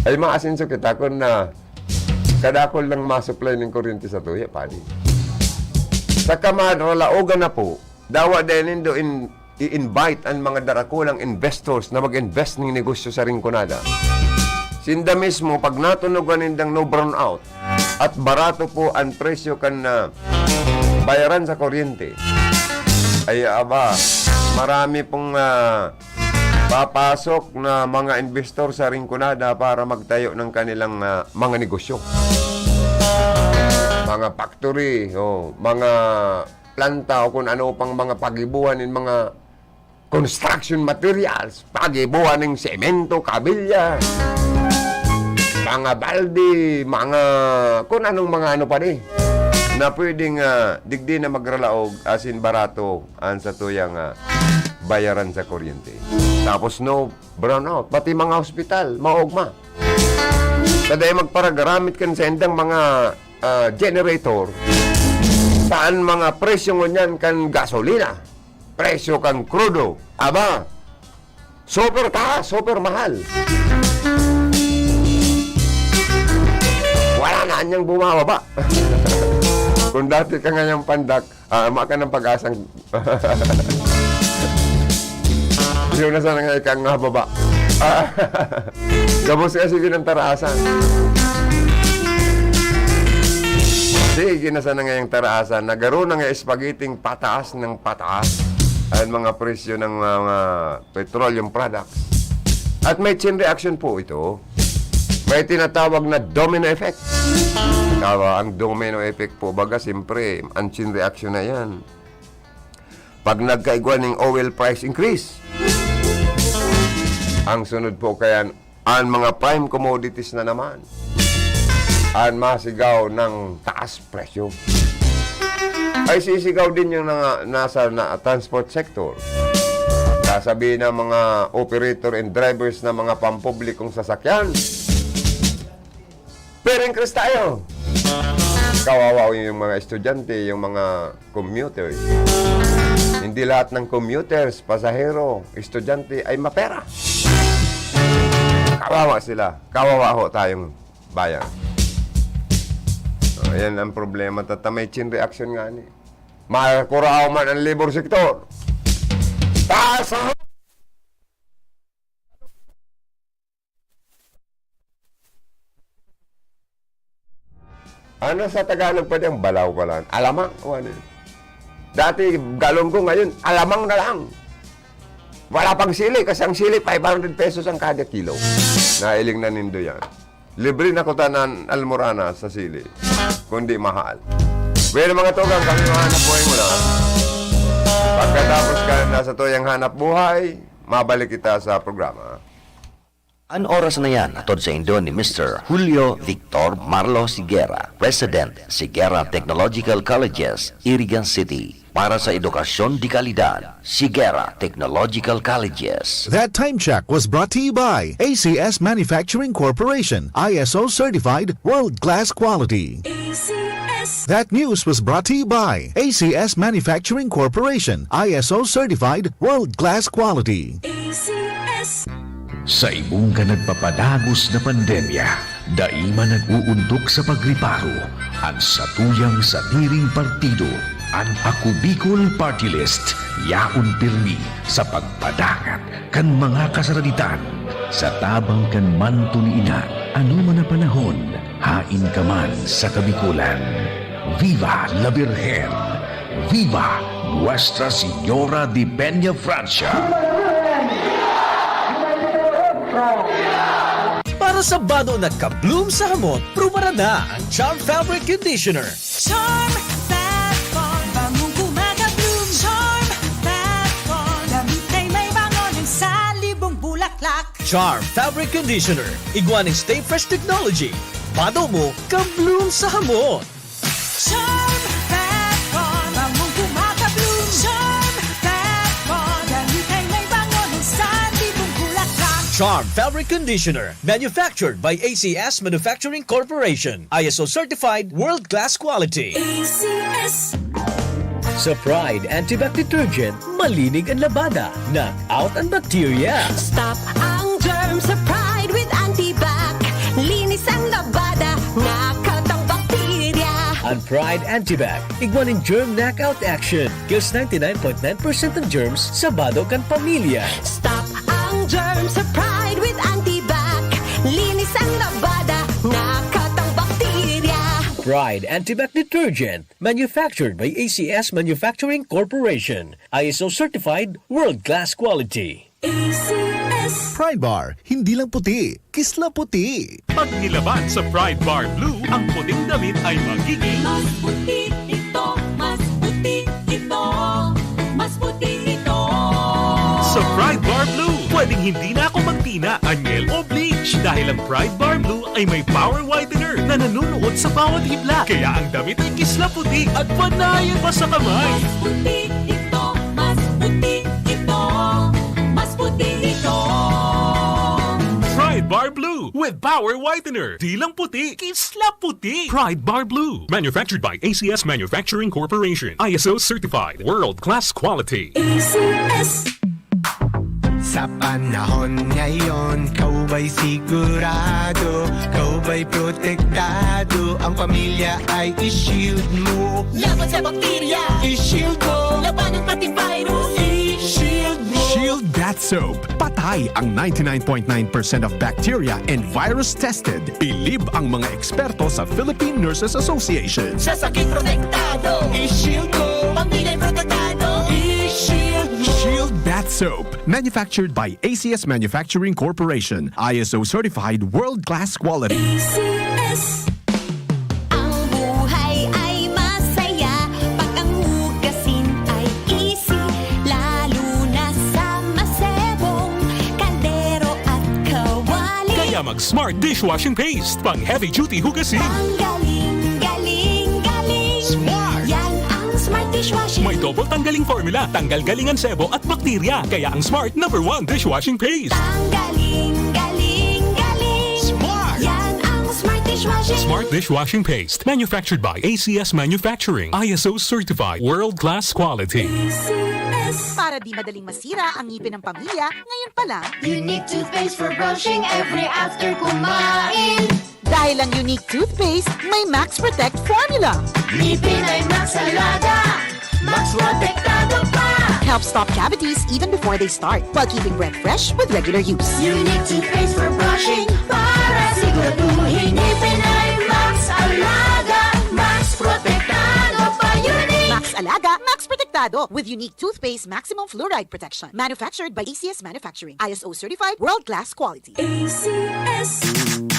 Ay, maasinso kita kun na kadakol lang masupply nin kuryente sa tuya, padi. Sa kamaralaogan na po, dawa dahil nindo in, i-invite an mga darakulang investors na mag-invest ning negosyo sa Rinconada. Sinda mismo, pag natunogan nindang no brownout at barato po ang presyo kan, ah, bayaran sa kuryente, ay aba, marami pong, ah, papasok na mga investor sa Rinconada para magtayo ng kanilang, ah, mga negosyo. Mga factory, o mga planta o kung ano pang mga pagibuhan nin mga construction materials, pagibuhan nin semento, kabilya, mga balde, mga kung anong mga ano pa ni, na pwedeng, ah, digdi na magralaog, asin barato, an satuyang, ah, bayaran sa kuryente. Tapos no brownout, pati mga hospital, maogma. Sa dai magparagaramit kan saindang mga, ah, generator, ta an mga presyo ngunyan kan gasolina, presyo kan krudo, aba, super taas, super mahal. Wala na anyang bumababa. Kung dati ka ngayang pandak, ah, ama ka ng pag-asang. Yun na sana nga ikang nga baba. Ah, gabos ka, sige ng taraasan. Sige na sana ngayang taraasan. Nagaro na nga spaghetti pataas ng pataas ang mga presyo ng mga petroleum products. At may chain reaction po ito. May tinatawag na domino effect. Kawa, ang domino effect po, baga, siyempre, ang chain reaction na yan. Pag nagkaigwa ning oil price increase, ang sunod po kaya, ang mga prime commodities na naman, ang masigaw ng taas presyo. Ay sisigaw din yung nanga-, nasa na, transport sector. Sasabihin ng mga operator and drivers ng mga pampublikong sasakyan, "Pera increase tayo!" Kawawa yung mga estudyante, yung mga commuters. Hindi lahat ng commuters, pasahero, estudyante ay mapera. Kawawa sila. Kawawa ho tayong bayan. So, ayan ang problema. Tata may chain reaction nga ni. Makakuraw man ang labor sector. Taas ang Ano sa Tagalog pa diyan? Balaw pa lang. Alamang o ano yun? Dati, galunggong, ngayon, alamang na lang. Wala pang sili kasi ang sili, five hundred pesos ang kada kilo. Nailing na nindo yan. Libre na kuta ng almorana sa sili, kundi mahal. Well, mga tugang, kami mga hanap buhay muna. Pagkatapos ka na sa tuyang hanap buhay, mabalik kita sa programa. An oras na yan, hatod saindo ni Mister Julio Victor Marlo Siguera, President, Siguera Technological Colleges, Irigan City. Para sa edukasyon de kalidad, Sigera Technological Colleges. That time check was brought to you by A C S Manufacturing Corporation, I S O certified, world-class quality. A C S. That news was brought to you by A C S Manufacturing Corporation, I S O certified, world-class quality. A C S. Sa ibong kan nagpapadagos na pandemya, dai man nag-uuntok sa pagreparo an satuyang sadiring partido. An Ako Bicol Party List, yaon pirmi sa pagpadangat kan mga kasaraditan. Sa tabang kan manto ni Ina, anoman na panahon, haen ka man sa Kabikolan. Viva la Virgen! Viva Nuestra Señora de Peña Francia! Para sa bado na ka-bloom sa hamot, prubaran na ang Charm Fabric Conditioner. Charm Fat Con, bangong kumaka-bloom. Charm Fat Con, damit ay may bango ng salibong bulaklak. Charm Fabric Conditioner, igwa nin Stay Fresh Technology. Bado mo, ka-bloom sa hamot. Charm Fat Con, bangong kumaka-bloom. Charm Fat Con, damit ay may bango ng salibong bulaklak. Charm Fabric Conditioner, manufactured by A C S Manufacturing Corporation. I S O certified, world-class quality. A C S. Sa Pride Antibac Detergent, malinig an labada, knock out an bakterya. Stop ang germ sa Pride with Antibac. Linis ang labada, knock out ang bakterya. An Pride Antibac, igwa nin germ knockout action. Kills ninety-nine point nine percent ng germs sa bado kan pamilya. Stop ang germ sa Pride with Antibac. Linis ang labada, knock out ang bakterya. Pride Antibac Detergent, manufactured by A C S Manufacturing Corporation. I S O certified, world-class quality. A C S. Pride Bar, hindi lang puti, kisla puti. Pag nilaban sa Pride Bar Blue, ang puting damit ay magiging Mas puti ito, mas puti ito, mas puti ito. Sa Pride Bar Blue, pwedeng hindi na ako magtina, anyel o bleach dahil ang Pride Bar Blue ay may power whitener na nanunuot sa bawat hibla. Kaya ang damit ay kisla puti at panayan pa sa kamay. Mas puti ito, mas puti ito, mas puti ito. Pride Bar Blue with power whitener. Di lang puti, kisla puti. Pride Bar Blue. Manufactured by A C S Manufacturing Corporation. I S O certified. World class quality. A C S. Sa panahon ngayon, ikaw ba'y sigurado, ikaw ba'y protektado, ang pamilya ay i-shield mo. Laban sa bakterya, i-shield mo. Labanan pati virus, i-shield mo. Shield Bath Soap. Patay ang ninety-nine point nine percent of bacteria and virus tested. Bilib ang mga eksperto sa Philippine Nurses Association. Sa sakit protektado, i-shield mo. Pamilya protektado, i-shield mo. Shield Bath Soap. Manufactured by A C S Manufacturing Corporation. I S O certified world-class quality. A C S. Ang buhay ay masaya pag ang hugasin ay easy, lalo na sa masebong kaldero at kawali. Kaya mag Smart Dishwashing Paste, pang heavy duty hugasin. Ang galing, galing, galing. Smart! Yan ang Smart Dishwashing. May double tanggaling formula, tanggal galing ang sebo at bakterya. Kaya ang Smart number one dishwashing paste. Ang galing, galing, galing. Smart! Yan ang Smart Dishwashing. Smart Dishwashing Paste. Manufactured by A C S Manufacturing. I S O certified. World class quality. A C S. Para di madaling masira ang ngipin ng pamilya, ngayon pa lang. Unique toothpaste for brushing every after kumain. Dahil ang Unique Toothpaste may Max Protect Formula. Ngipin ay Max Alaga, Max Protektado pa. Help stop cavities even before they start, while keeping breath fresh with regular use. Unique toothpaste for brushing para siguraduhin ngipin ay Max Alaga, Max Protektado pa. Unique. Max Alaga, Max Protektado with Unique Toothpaste Maximum Fluoride Protection. Manufactured by A C S Manufacturing. I S O certified, world-class quality. A C S.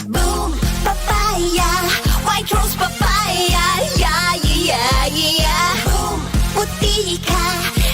Boom Papaya, White Rose Papaya, yeah, yeah, yeah, yeah. Boom, puti ka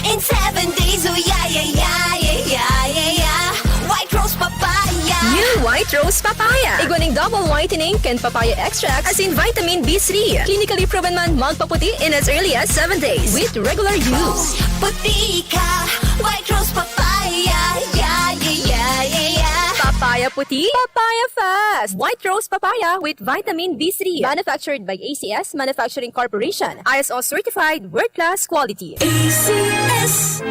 in seven days, oh yeah, yeah, yeah, yeah, yeah, yeah, yeah. White Rose Papaya. New White Rose Papaya. Igwa nin double whitening kan papaya extract asin vitamin B three. Clinically proven man magpaputi in as early as seven days with regular use. Puti ka, White Rose Papaya. Yeah, yeah, yeah, yeah, yeah. Papaya puti, papaya fast. White Rose Papaya with vitamin B three. Manufactured by A C S Manufacturing Corporation. I S O certified, world-class quality. A C S.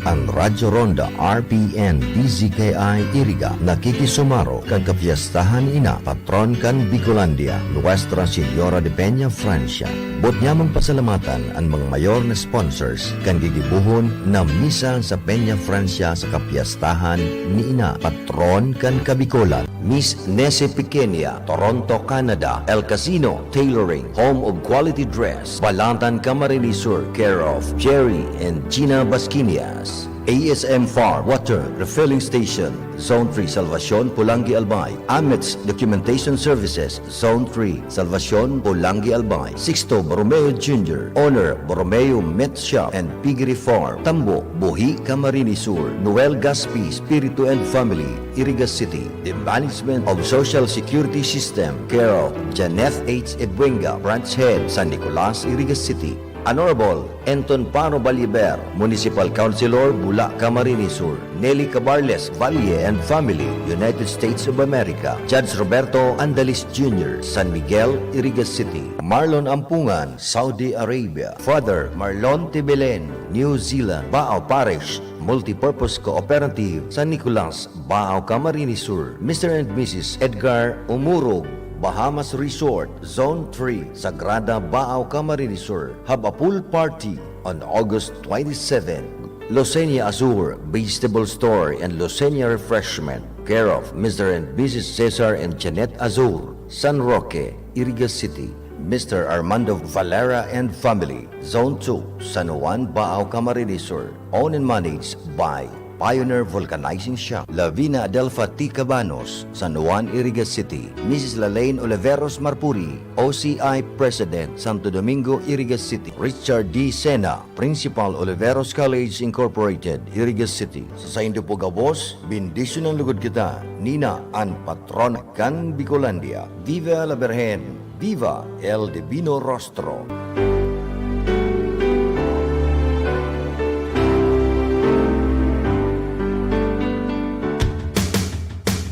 An Radyo Ronda, R P N, D Z K I, Iriga, nakikisumaro kan kapyestahan ina, patron kan Bicolandia, Nuestra Señora de Peña, Francia. Boot niya magpasalamatan an mga mayor na sponsors kan gigibohon na misa sa Peña Francia sa kapyestahan ni ina, patron kan Kabikolan. Miss Nese Pequeña, Toronto, Canada. El Casino Tailoring, home of quality dress, Balatan, Camarines Sur, care of Jerry and Gina Basquinias. A S M Farm Water Refilling Station, Zone three, Salvacion, Polangui, Albay. Amets Documentation Services, Zone three, Salvacion, Polangui, Albay. Sixto Borromeo Junior, owner, Borromeo Meat Shop and Piggery Farm, Tambo, Buhi, Camarines Sur. Noel Gaspi, Espiritu and Family, Iriga City. The Management of Social Security System, care of Janeth H. Ebuenga, Branch Head, San Nicolas, Iriga City. Honorable Enton Paro Baliber, Municipal Councilor, Bula, Camarines Sur. Nelly Cabarles Valle and family, United States of America. Judge Roberto Andalis Junior, San Miguel, Iriga City. Marlon Ampungan, Saudi Arabia. Father Marlon Tibelen, New Zealand. Baao Parish Multipurpose Cooperative, San Nicolas, Baao, Camarines Sur. Mister and Missus Edgar Umurog, Bahamas Resort, Zone three, Sagrada, Baao, Camarines Sur. Have a pool party on August twenty-seven. Losenia Azul Vegetable Store and Losenia Refreshment, care of Mister and Missus Cesar and Jeanette Azul, San Roque, Iriga City. Mister Armando Valera and family, Zone two, San Juan, Baao, Camarines Sur. Owned and managed by Pioneer Vulcanizing Shop. Lavina Adelfa T. Cabanos, San Juan, Iriga City. Missus Lalaine Oliveros Marpuri, O C I President, Santo Domingo, Iriga City. Richard D. Sena, Principal, Oliveros College Incorporated, Iriga City. Sa saindo po gabos, bendisyonan logod kita, Nina, an patron kan Bicolandia. Viva la Virgen! Viva el Divino Rostro!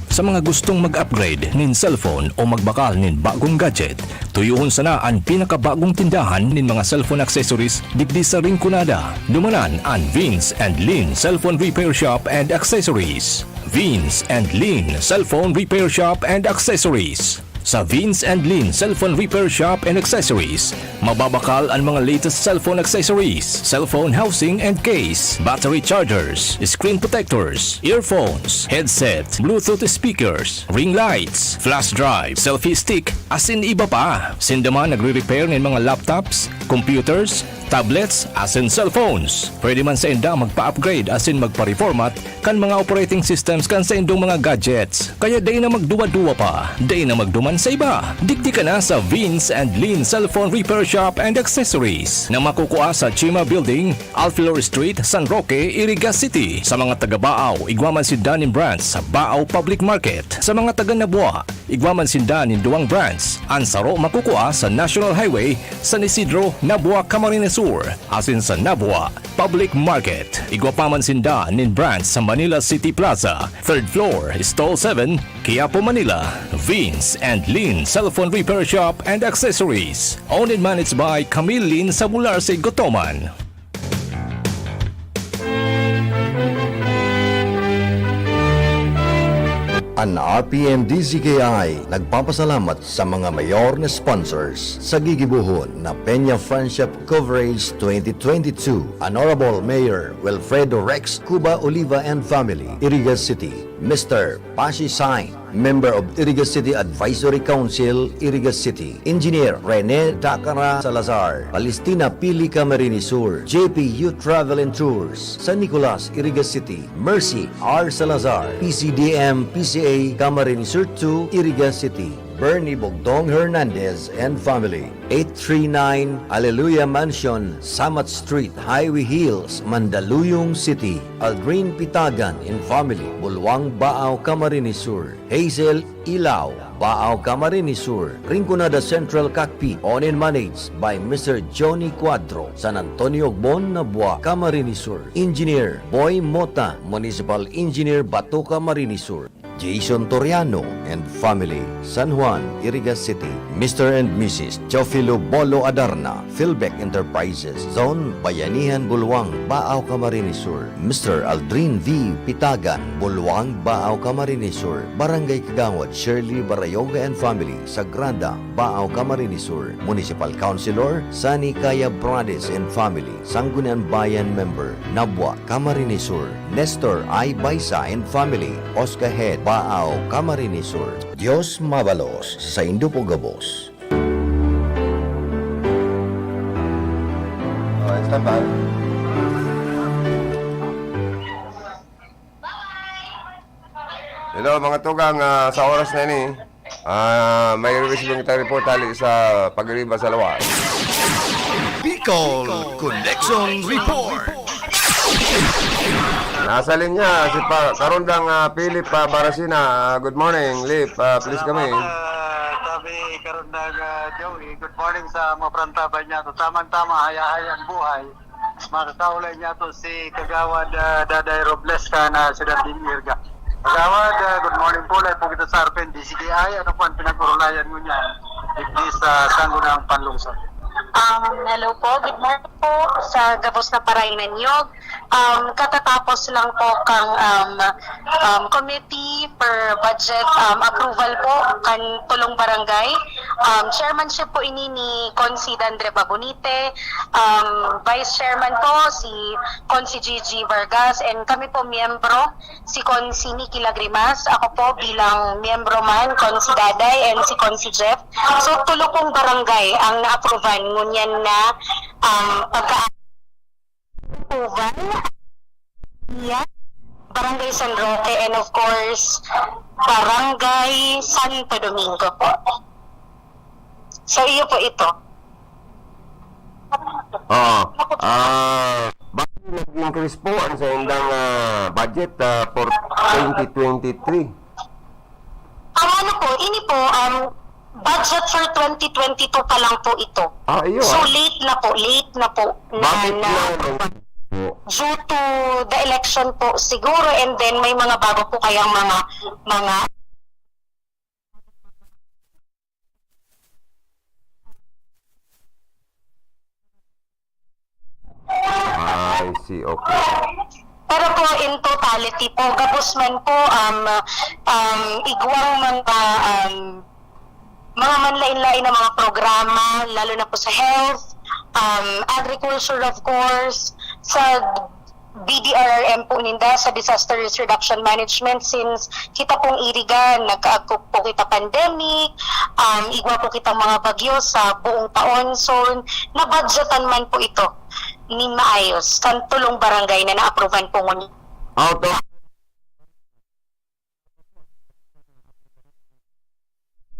Sa mga gustong mag-upgrade nin cellphone o magbakal nin bagong gadget, tuyohon sana an pinakabagong tindahan nin mga cellphone accessories digdi sa Rinconada. Dumanan an Vince and Lin Cellphone Repair Shop and Accessories. Vince and Lin Cellphone Repair Shop and Accessories. Sa Vince and Lin Cellphone Repair Shop and Accessories, mababakal an mga latest cellphone accessories, cellphone housing and case, battery chargers, screen protectors, earphones, headset, Bluetooth speakers, ring lights, flash drive, selfie stick, asin iba pa. Sinda man nagre-repair nin mga laptops, computers, tablets, asin cellphones. Pwede man sainda magpa-upgrade asin magpa-reformat kan mga operating systems kan saindong mga gadgets. Kaya dai na magduwa-duwa pa, dai na magduman sa iba. Digdi ka na sa Vince and Lin Cellphone Repair Shop and Accessories na makukua sa Chima Building, Alfilor Street, San Roque, Iriga City. Sa mga taga Baao, igwa man sinda nin branch sa Baao Public Market. Sa mga taga Nabua, igwa man sinda nin duwang branch. An saro makukua sa National Highway, San Isidro, Nabua, Camarines Sur, asin sa Nabua Public Market. Igwa pa man sinda nin branch sa Manila City Plaza, third floor, stall seven, Quiapo, Manila. Vince and Lin Cellphone Repair Shop and Accessories. Owned and managed by Camille Lin Sabularse Gotoman. An R P N D Z K I nagpapasalamat sa mga mayor na sponsors sa gigibohon na Peña Friendship Coverage twenty twenty-two, Honorable Mayor Wilfredo Rex Cuba Oliva and family, Iriga City, Mister Pashi Sain, member of Iriga City Advisory Council, Iriga City, Engineer Rene Dacara Salazar, Palestina Pili, Camarines Sur, J P U Travel and Tours, San Nicolas, Iriga City, Mercy R Salazar, P C D M P C A, Camarines Sur two, Iriga City, Bernie Bogdong Hernandez and family, eight three nine Alleluia Mansion, Samat Street, Highway Hills, Mandaluyong City. Aldrin Pitagan and family, Bulwang, Baao, Camarines Sur. Hazel Ilao, Baao, Camarines Sur. Rinconada Central Cockpit, owned and managed by Mister Johnny Cuadro, San Antonio Ogbon, Nabua, Camarines Sur. Engineer Boy Mota, Municipal Engineer, Bato, Camarines Sur. Jason Toriano and family, San Juan, Iriga City. Mister and Missus Teofilo Bolo Adarna, Philbec Enterprises, Zone Bayanihan, Bulwang, Baao, Camarines Sur. Mister Aldrin V Pitagan, Bulwang, Baao, Camarines Sur. Barangay Kagawad Shirley Barayoga and family, Sagrada, Baao, Camarines Sur. Municipal Councilor Sunny Caya Brades and family, Sangguniang Bayan member, Nabua, Camarines Sur. Nestor I Baisa and family, Osca Head, Baao, Camarines Sur. Dios mabalos sa saindo po gabos. Oh, stand by. Hello, mga tugang, ah, sa oras na ini, ah, may receiving tayo report hali sa pag-ariba sa lawas. Bicol Connection Report. Nasa linya si pa, Karondang, ah, Philip, ah, Barasina. Ah, good morning, Lip. Ah, please kami. Salamat, ah, sabi Karondang, ah, Joey. Good morning sa mga parantaban niya. So, tamang-tama, haya-haya ang buhay. Makakaulay niya to si Kagawad, ah, Daday Robles ka na si Dating Irga. Kagawad, ah, good morning po. Lahat po kita sa R P N D C K I. Ano po ang pinag-urulayan mo niyan? Digdi sa Sangguniang Panlungsod. Um, hello po. Good morning po sa gabos na parainan niyog. Um, katatapos lang po kang, um, um, committee for budget, um, approval po kan tulong barangay. Um, chairmanship po ini ni Consi Dandre Babonite, um, vice chairman po si Consi Gigi Vargas, and kami po miyembro, si Consi Nikki Lagrimas, ako po bilang miyembro man, Consi Daday, and si Consi Jeff. So, tulo pong barangay ang naapruban ngunyan na, um, pagka- Uban, Iya, Barangay San Roque, and of course, Barangay Santo Domingo po. So, iyo po ito. Oo. Ah, bakit nag-increase po ang sa indang, ah, budget, ah, for twenty twenty-three? Ang ano po, ini po, um, budget for twenty twenty-two pa lang po ito. Ah, iyo, So, ah. late na po, late na po na, Bakit na na lang po? due to the election po siguro, and then may mga bago po kayang mga, mga I see, okay. Pero po, in totality po, gabos man po, um, um, igwang mga, um, mga manlain-lain na mga programa, lalo na po sa health, um, agriculture, of course, sa B D R R M po ninda, sa Disaster Risk Reduction Management, since kita pong Iriga, nagkaagkop po kita pandemic, um, igwa po kitang mga bagyo sa buong taon. So, nabudgetan man po ito nin maayos, kan tulong barangay na naapruban po ngunyan. Out of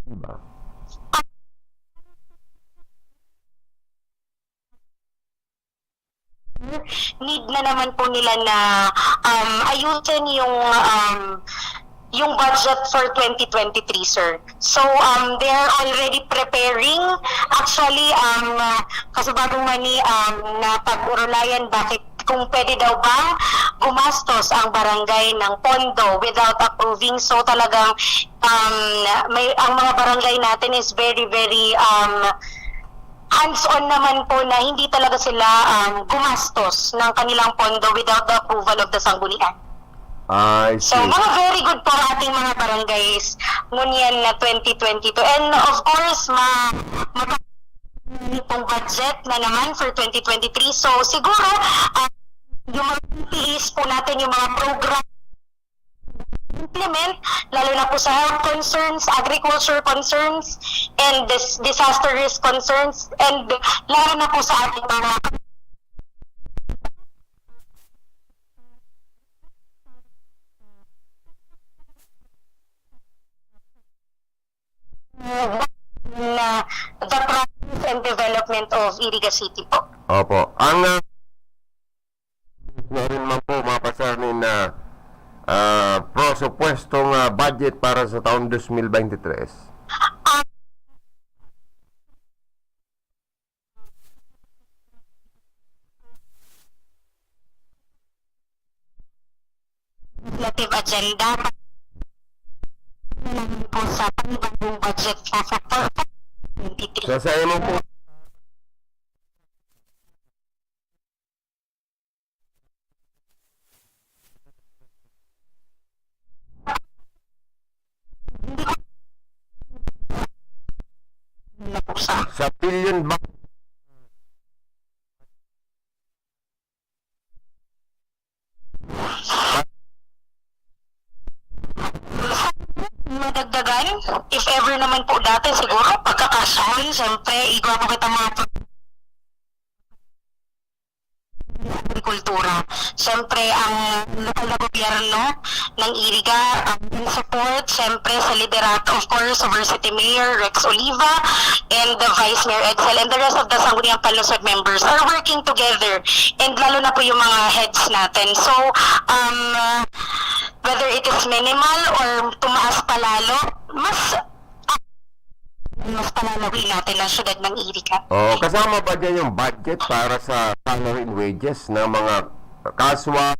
Diba? Need na naman po nila na, um, ayusin yung, um, yung budget for twenty twenty-three, sir. So, um, they are already preparing. Actually, um, uh, kasubagong mani, um, na pag-urulayan, bakit, kung pwede daw bang gumastos ang barangay ng pondo without approving. So, talagang, um, may, ang mga barangay natin is very, very, um, hands-on naman po na hindi talaga sila, um, gumastos ng kanilang pondo without the approval of the sanggunian. I So, see. mga very good po ang ating mga barangays ngunyan na twenty twenty-two. And of course, ma-, ma-, itong budget na naman for twenty twenty-three. So, siguro, ah, yung mga P T Es po natin, yung mga program implement, lalo na po sa health concerns, agriculture concerns, and dis-, disaster risk concerns, and lalo na po sa ating mga of Iriga City po. Opo. Ang, ah, na rin man po, mga pasar, ni na, ah, presupuestong, ah, budget para sa taon dos mil bente tres. Legislative agenda po sa panibagong budget sa, sa twenty twenty-three. Sa, sa imo po. Sa bilyon ba? Madagdagan, if ever naman po dati, siguro, pagkakasyahan, siyempre, igwa po kita mga pro-, agrikultura. Siyempre, ang lokal na gobyerno ng Iriga, ang in support, siyempre, sa liderato, of course, of our City Mayor, Rex Oliva, and the Vice Mayor Edsel, and the rest of the Sangguniang Panlungsod members are working together, and lalo na po yung mga heads natin. So, um, uh, whether it is minimal or tumaas pa lalo, mas, ah, mas palalawiin natin ang syudad ng Iriga. Oh, kasama ba dyan yung budget para sa salary and wages ng mga kaswa?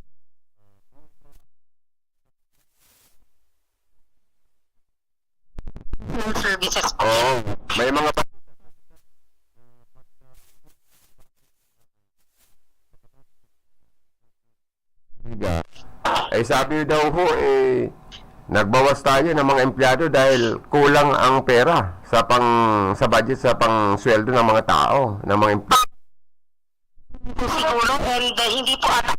Full services po. Oo, may mga pa-, eh, sabi daw ho, eh, nagbawas tayo ng mga empleyado dahil kulang ang pera sa pang, sa budget, sa pang sweldo ng mga tao, ng mga empleyado. Siguro, and, uh, hindi po ata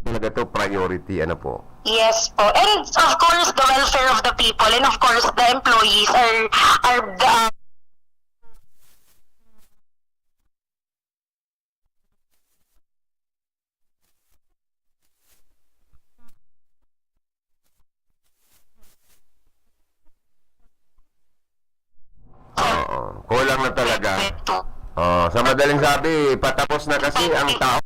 talaga to priority, ano po? Yes po. And of course, the welfare of the people and of course, the employees are, are the, uh, Oo, kulang na talaga. Oh, sa madaling sabi, patapos na kasi ang tao.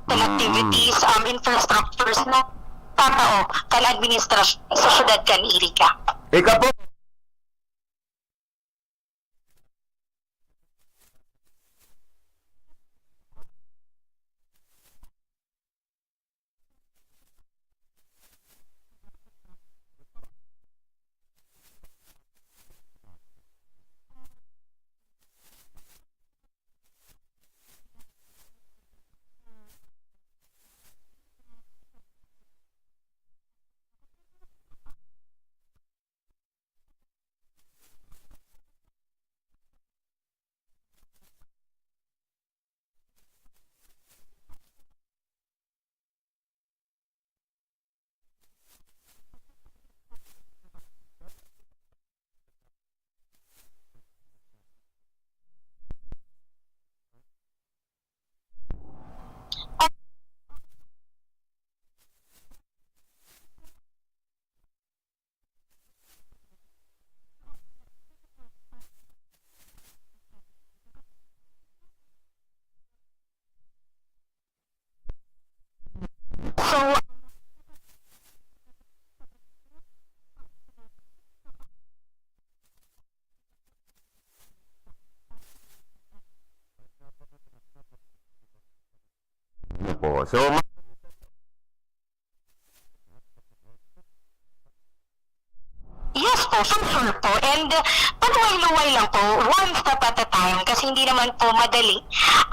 Activities, um, infrastructures na tatao kan administrasyon sa syudad kan Iriga. Ika po. So, Ano po? So, ma- Yes po, for sure po. And, uh, paluway-luway lang po, one step at a time, kasi hindi naman po madali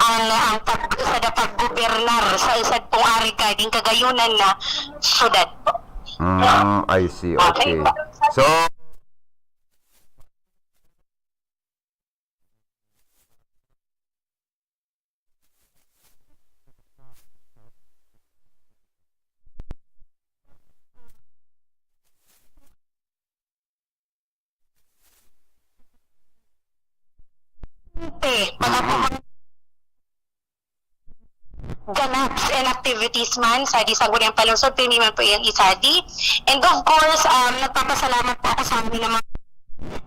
ang, ang pag-, sa paggobernar sa isa pong ari kading kagayunan na syudad po. Mm, I see. Okay. Okay po. So, Eh, mga Mm. ganaps and activities man sa di Sangguniang Panlungsod, pirmi man po iyang isadi. And of course, um, nagpapasalamat po ako sa amin naman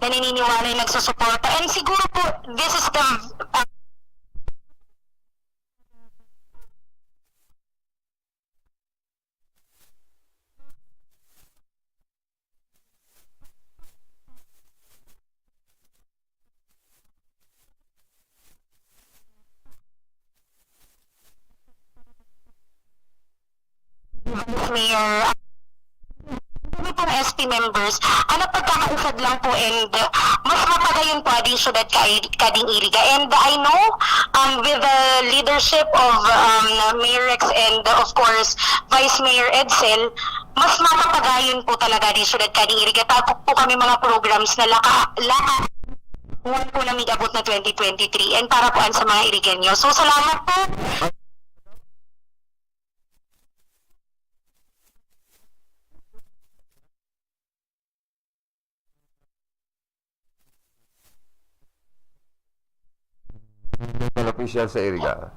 naniniwala yung nagsusuporta. And siguro po, this is the, uh, Mayor, kami pong S P members, ang napagkakausad lang po and, uh, mas mapadayon po ading syudad ka-, kading Iriga. And I know, um, with the leadership of, um, Mayor Rex and, uh, of course, Vice Mayor Edsel, mas mapapadayon po talaga ading syudad kading Iriga. Tago po kami mga programs na laka-, laka-, buwan po na may abot na twenty twenty-three and para po an sa mga Irigenyo. So, salamat po. Local official sa Iriga.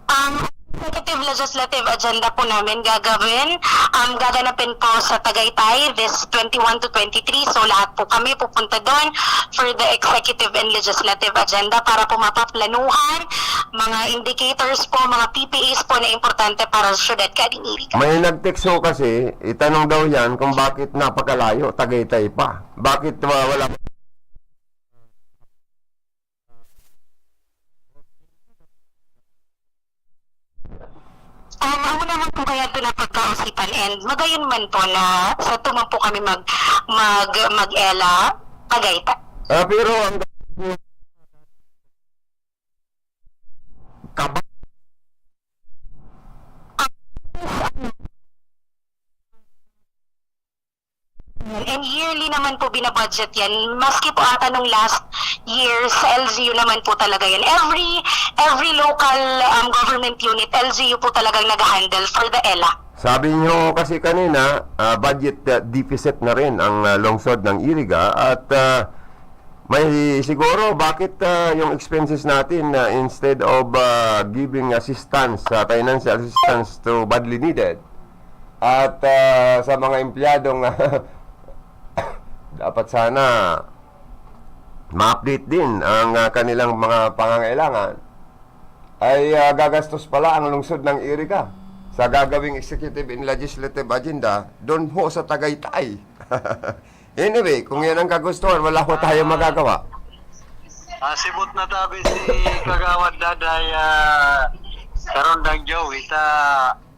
Ang executive legislative agenda po namin gagawin, um, gaganapin po sa Tagaytay this twenty-one to twenty-three. So, lahat po kami pupunta doon for the executive and legislative agenda para po mapaplanuhan mga indicators po, mga P P As po na importante para sa syudad kading Iriga. May nag-text ho kasi, itanong daw yan kung bakit napakalayo, Tagaytay pa. Bakit wa-, wala? Um, ako naman po kaya ito napagkausipan and magayon man po na sa ito man po kami mag-, mag-, mag-ela, Tagaytay. Ah, pero ang kaba-, And yearly naman po binabudget yan. Maski po ata nung last year, sa L G U naman po talaga yan. Every, every local, um, government unit, L G U po talagang nag-handle for the ela. Sabi nyo kasi kanina, ah, budget, ah, deficit na rin ang, ah, lungsod ng Iriga at, ah, may siguro, bakit, ah, yung expenses natin, ah, instead of, ah, giving assistance, ah, financial assistance to badly needed, at, ah, sa mga empleyadong dapat sana ma-update din ang, ah, kanilang mga pangangailangan, ay, ah, gagastos pala ang lungsod ng Iriga sa gagawing executive and legislative agenda doon ho sa Tagaytay. Anyway, kung yan ang kagustuhan, wala ho tayong magagawa. Ah, sibot na tabi si Kagawad Daday, ah, Karondang Joe, ita,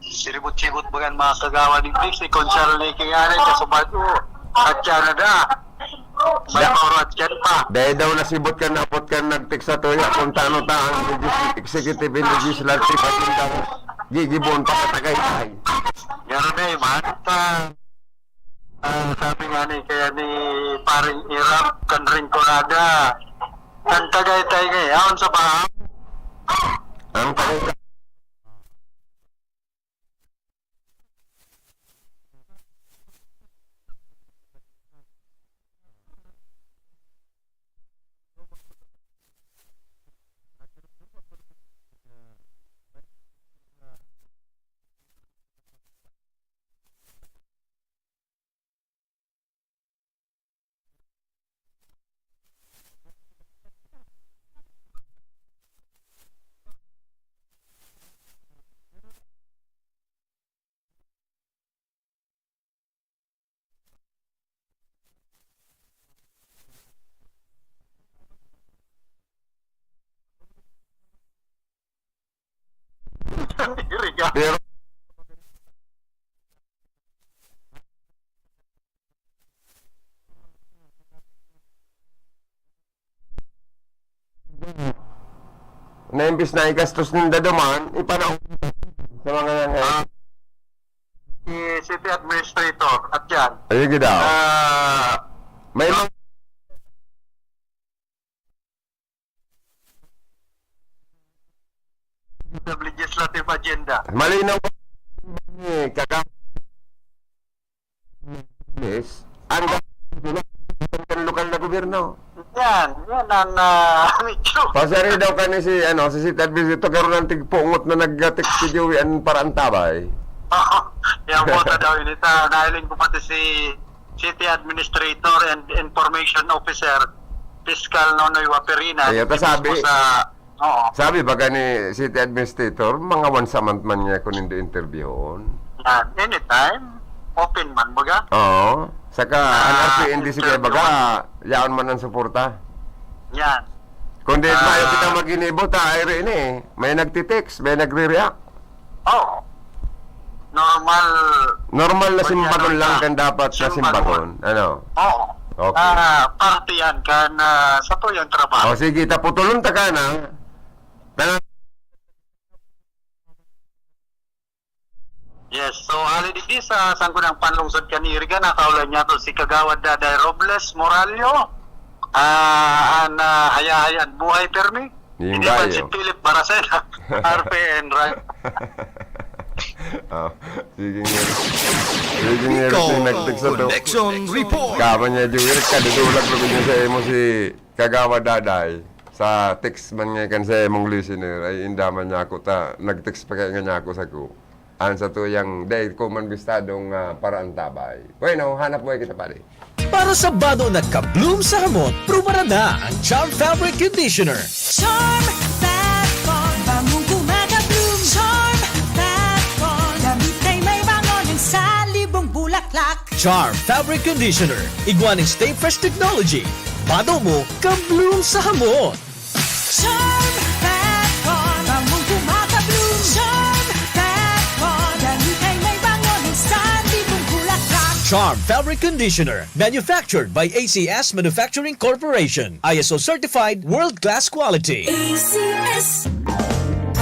siribot-sibot bagan mga kagawad ni Dixie, kung siya rin ikingani, kasubad ko, at siya na da. May Da-, mauro at siya pa. Dahil daw nasibot ka, napot ka, nag-text sa tuya, kung tano ta ang legis-, executive and legislative agenda, gigibon pa sa Tagaytay. Meron na, eh, man. Ta-, ah, sabi nga ni, kaya ni Paring Irap, kan Rinconada, kan Tagaytay ngayon, sa Baha. Ang Tagaytay. Pero na imbis na igastos ninda duman, ipanahon sa mga yan, eh. Ah, si city administrator, at yan. Ayun, gid daw. Ah, may mga legislative agenda. Malinaw. Eh, kaka-, yes. Ang ga-, ang lokal na gobyerno. Yan, yan ang, ah, medyo Pasari daw kani si, ano, si City Administrator, karon ang tigpungot na nag-text si Joey an paraantabay. Yan po, ta daw ini. Ta, nahiling ko pati si City Administrator and Information Officer, Fiscal Nonoy Waperina. Ayan, ta Dito sabi, po sa, oo. Sabi baga ni City Administrator, mga once a month man niya kung hindi interviewon. Yan, anytime. Open man, baga. Oo. Saka, ang Ah, R P N D C kaya baga, interview. Yaon man ang suporta. Yan. Kundi Ah. mayo kita maginibo, ta, ay rin eh. May nagtitext, may nagre-react. Oo. Normal. Normal na Kunya simbagon lang lang na. kan dapat na Simbagon. simbagon. Ano? Oo. Okay. Ah, parte yan kan, ah, sa tuyang trabaho. O, sige, taputulon ta ka na. Tanga- Yes. So, hali digdi sa Sangguniang Panlungsod kan Iriga, nakaulay niyato si Kagawad Daday Robles Morallo. Ah, an, ah, hayahay an buhay, permi. Yung Hindi man bayo. si Philip Baracena, R P N, right? Oh, sige nga. Sige nga, Rico, Rico, nag-text sa to. Connection Report. Kama niya, Joey, kadudulag na niya sa imo si Kagawad Daday. Sa text man nga kan sa imong listener, ay indaman niya ako ta, nag-text pa kaya nga niya ako sa ko. An sa tuyang, dahil ko man bistadong, ah, paraantabay. Bueno, hanap buhay kita, pare. Para sa bado na ka-bloom sa hamot, prubaran na ang Charm Fabric Conditioner. Charm Fat Con, bangong kumaka-bloom. Charm Fat Con, damit ay may bango ng salibong bulaklak. Charm Fabric Conditioner, igwa nin Stay Fresh Technology. Bado mo, ka-bloom sa hamot. Charm Fat Con, bangong kumaka-bloom. Charm Fat Con, damit ay may bango ng salibong bulaklak. Charm Fabric Conditioner, manufactured by A C S Manufacturing Corporation. I S O certified, world-class quality. A C S.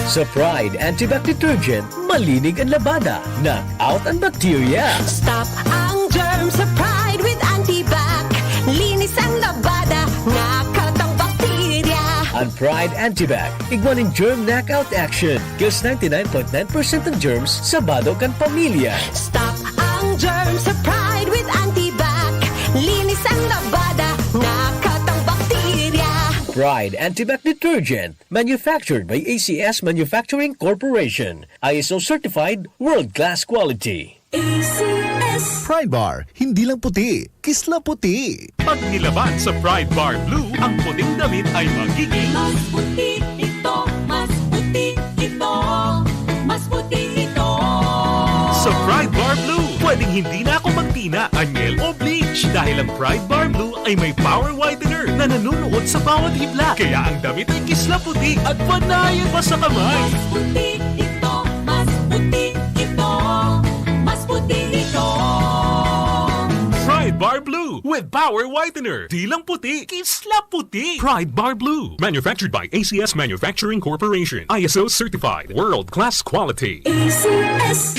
Sa Pride Antibac Detergent, malinig an labada, knock out an bacteria. Stop ang germ sa Pride with Antibac. Linis ang labada, knock out ang bakterya. An Pride Antibac, igwa nin germ knockout action. Kills ninety-nine point nine percent ng germs sa bado kan pamilya. Stop ang germ sa Pride with Antibac. Linis ang labada, knock out ang bakterya. Pride Antibac Detergent, manufactured by A C S Manufacturing Corporation. I S O certified, world-class quality. A C S. Pride Bar, hindi lang puti, kisla puti. Pag nilaban sa Pride Bar Blue, ang puting damit ay magiging Mas puti ito, mas puti ito, mas puti ito. Sa Pride Bar Blue, pwedeng hindi na ako magtina, anyel o bleach dahil ang Pride Bar Blue ay may power whitener na nanunuot sa bawat hibla. Kaya ang damit ay kisla puti at panayan pa sa kamay. Mas puti ito, mas puti ito, mas puti ito. Pride Bar Blue with power whitener. Di lang puti, kisla puti. Pride Bar Blue. Manufactured by A C S Manufacturing Corporation. I S O certified. World class quality. A C S.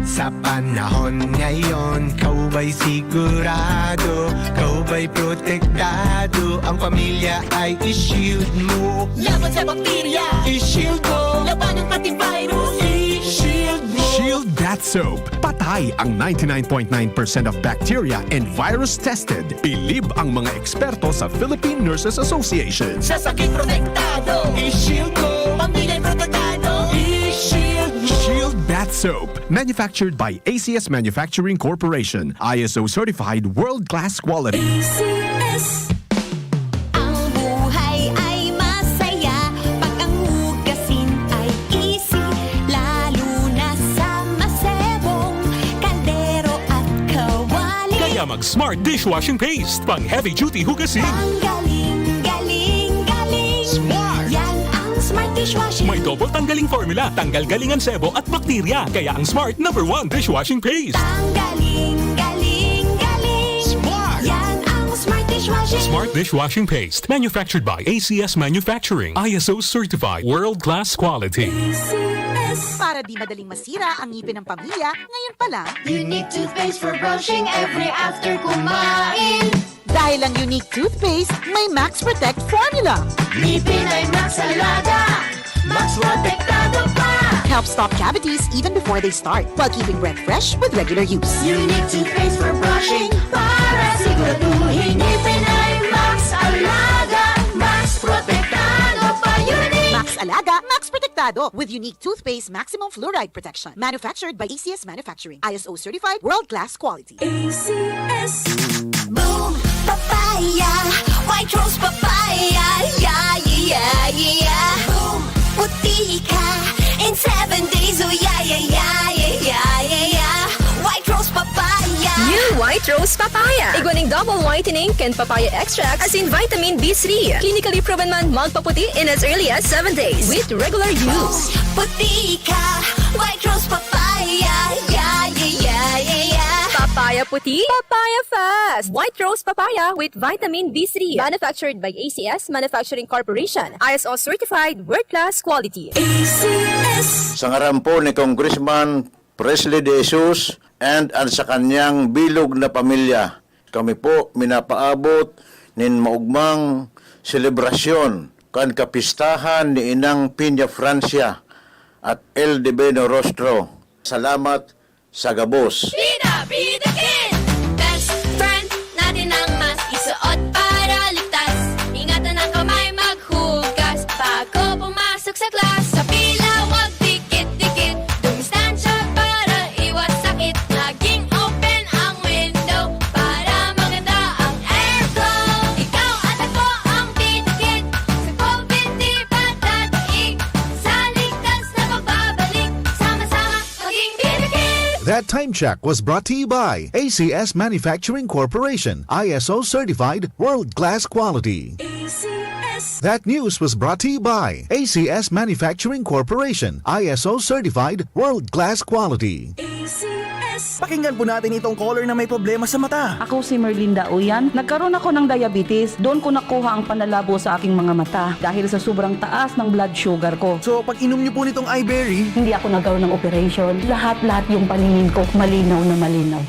Sa panahon ngayon, kaubay sigurado, kaubay protektado, ang pamilya ay i-shield mo. Laban sa bakterya, i-shield mo. Labanan pati virus, i-shield mo. Shield Bath Soap. Patay ang ninety-nine point nine percent of bacteria and virus tested. Bilib ang mga eksperto sa Philippine Nurses Association. Sa sakit protektado, i-shield mo. Pamilya protektado, i-shield mo. Shield Bath Soap. Manufactured by A C S Manufacturing Corporation. I S O certified world-class quality. A C S. Ang buhay ay masaya pag ang hugasin ay easy, lalo na sa masebong kaldero at kawali. Kaya mag Smart Dishwashing Paste, pang heavy duty hugasin. Ang galing, galing, galing. Smart! Yan ang Smart Dishwashing. May double tanggaling formula, tanggal galing ang sebo at bakterya. Kaya ang Smart number one dishwashing paste. Ang galing, galing, galing. Smart! Yan ang Smart Dishwashing. Smart Dishwashing Paste. Manufactured by A C S Manufacturing. I S O certified. World class quality. A C S. Para di madaling masira ang ngipin ng pamilya, ngayon pa lang. Unique toothpaste for brushing every after kumain. Dahil ang Unique Toothpaste may Max Protect Formula. Ngipin ay Max Alaga, Max Protektado pa. Helps stop cavities even before they start, while keeping breath fresh with regular use. Unique Toothpaste for brushing, para siguraduhin ngipin ay Max Aga, Max Protektado with unique toothpaste maximum fluoride protection. Manufactured by A C S Manufacturing. I S O certified, world-class quality. A C S. Boom Papaya, White Rose Papaya, yeah, yeah, yeah, yeah. Boom, puti ka in seven days, oh yeah, yeah, yeah, yeah, yeah, yeah, yeah. White Rose Papaya. New White Rose Papaya. Igwa nin double whitening kan papaya extract asin vitamin B three. Clinically proven man magpaputi in as early as seven days with regular use. Puti ka, White Rose Papaya, yeah, yeah, yeah, yeah, yeah. Papaya puti, papaya fast. White Rose Papaya with vitamin B three. Manufactured by A C S Manufacturing Corporation. I S O certified, world-class quality. A C S. Sa ngaran po ni Congressman Presley De Jesus and an sa kanyang bilog na pamilya, kami po minapaabot nin maugmang selebrasyon kan kapistahan ni Inang Piña Francia at El Divino Rostro. Salamat sa gabos. Bida, Bida Kid! Best friend natin ang mas isuot para ligtas. Ingatan ang kamay maghugas bago pumasok sa class. Sa pila, wag dikit-dikit. Dumistansya para iwas sakit. Maging open ang window para maganda ang aircon. Ikaw at ako ang Bida Kid. Sa COVID di patataig. Sa ligtas na pagbabalik. Sama-sama maging Bida Kid. That time check was brought to you by A C S Manufacturing Corporation, I S O certified, world-class quality. A C S. That news was brought to you by A C S Manufacturing Corporation, I S O certified, world-class quality. A C S. Pakinggan po natin itong caller na may problema sa mata. Ako si Merlinda Uyan. Nagkaroon ako ng diabetes. Doon ko nakuha ang panlalabo sa aking mga mata dahil sa sobrang taas ng blood sugar ko. So, pag inom niyo po nitong iBerry, hindi ako nagkaroon ng operation. Lahat-lahat yung paningin ko, malinaw na malinaw.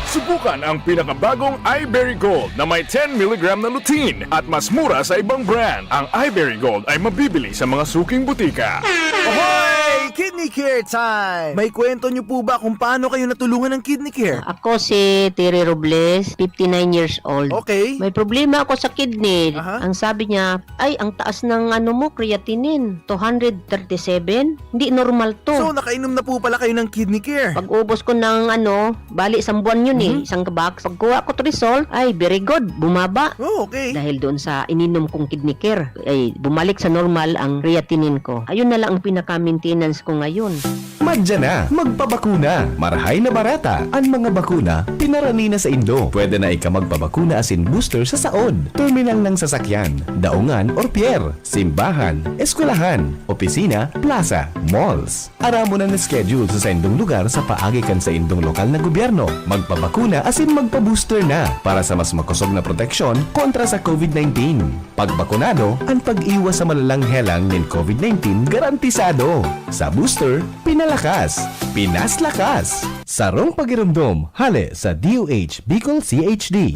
Subukan ang pinakabagong iBerry Gold na may ten milligram na lutein at mas mura sa ibang brand. Ang iBerry Gold ay mabibili sa mga suking butika. Ahoy! Kidney Care Time! May kwento niyo po ba kung paano kayo natulungan ng Kidney Care? Ako si Terry Robles, fifty-nine years old. Okay. May problema ako sa kidney. Aha. Ang sabi niya, "Ay, ang taas ng ano mo, creatinine, two hundred thirty-seven. Hindi normal to." So, nakainom na po pala kayo ng Kidney Care? Pag-ubos ko ng ano, bali, isang buwan yun eh, Mhm. isang box. Pagkuha ko result, ay, very good, bumaba. Oh, okay. Dahil doon sa ininom kong Kidney Care, ay, bumalik sa normal ang creatinine ko. Ayun na lang ang pinaka-maintenance ko ngayon. Madya na, magpabakuna. Marahay na barata an mga bakuna, pinarani na saindo. Pwede na ika magpabakuna asin booster sa saod, terminal ng sasakyan, daungan or pier, simbahan, eskwelahan, opisina, plaza, malls. Aramon an schedule sa saindong lugar sa paagi kan saindong lokal na gobyerno. Magpabakuna asin magpa-booster na para sa mas makosog na proteksyon kontra sa COVID nineteen. Pag bakunado, an pag-iwas sa malalang helang nin COVID nineteen garantisado. Sa booster, pinalakas, pinaslakas. Sarong pagiromdom, hale sa D O H Bicol C H D.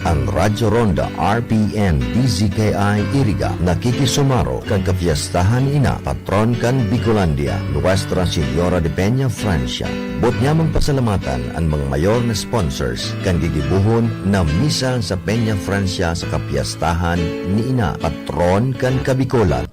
An Radyo Ronda R P N D Z K I Iriga nakikisumaro kan kapyestahan ni Ina, patron kan Bicolandia, Nuestra Señora de Peña, Francia. Boot nyamong pasalamatan an mga mayor na sponsors kan gigibohon na misa sa Peña Francia sa kapyestahan ni Ina, patron kan Kabicolan.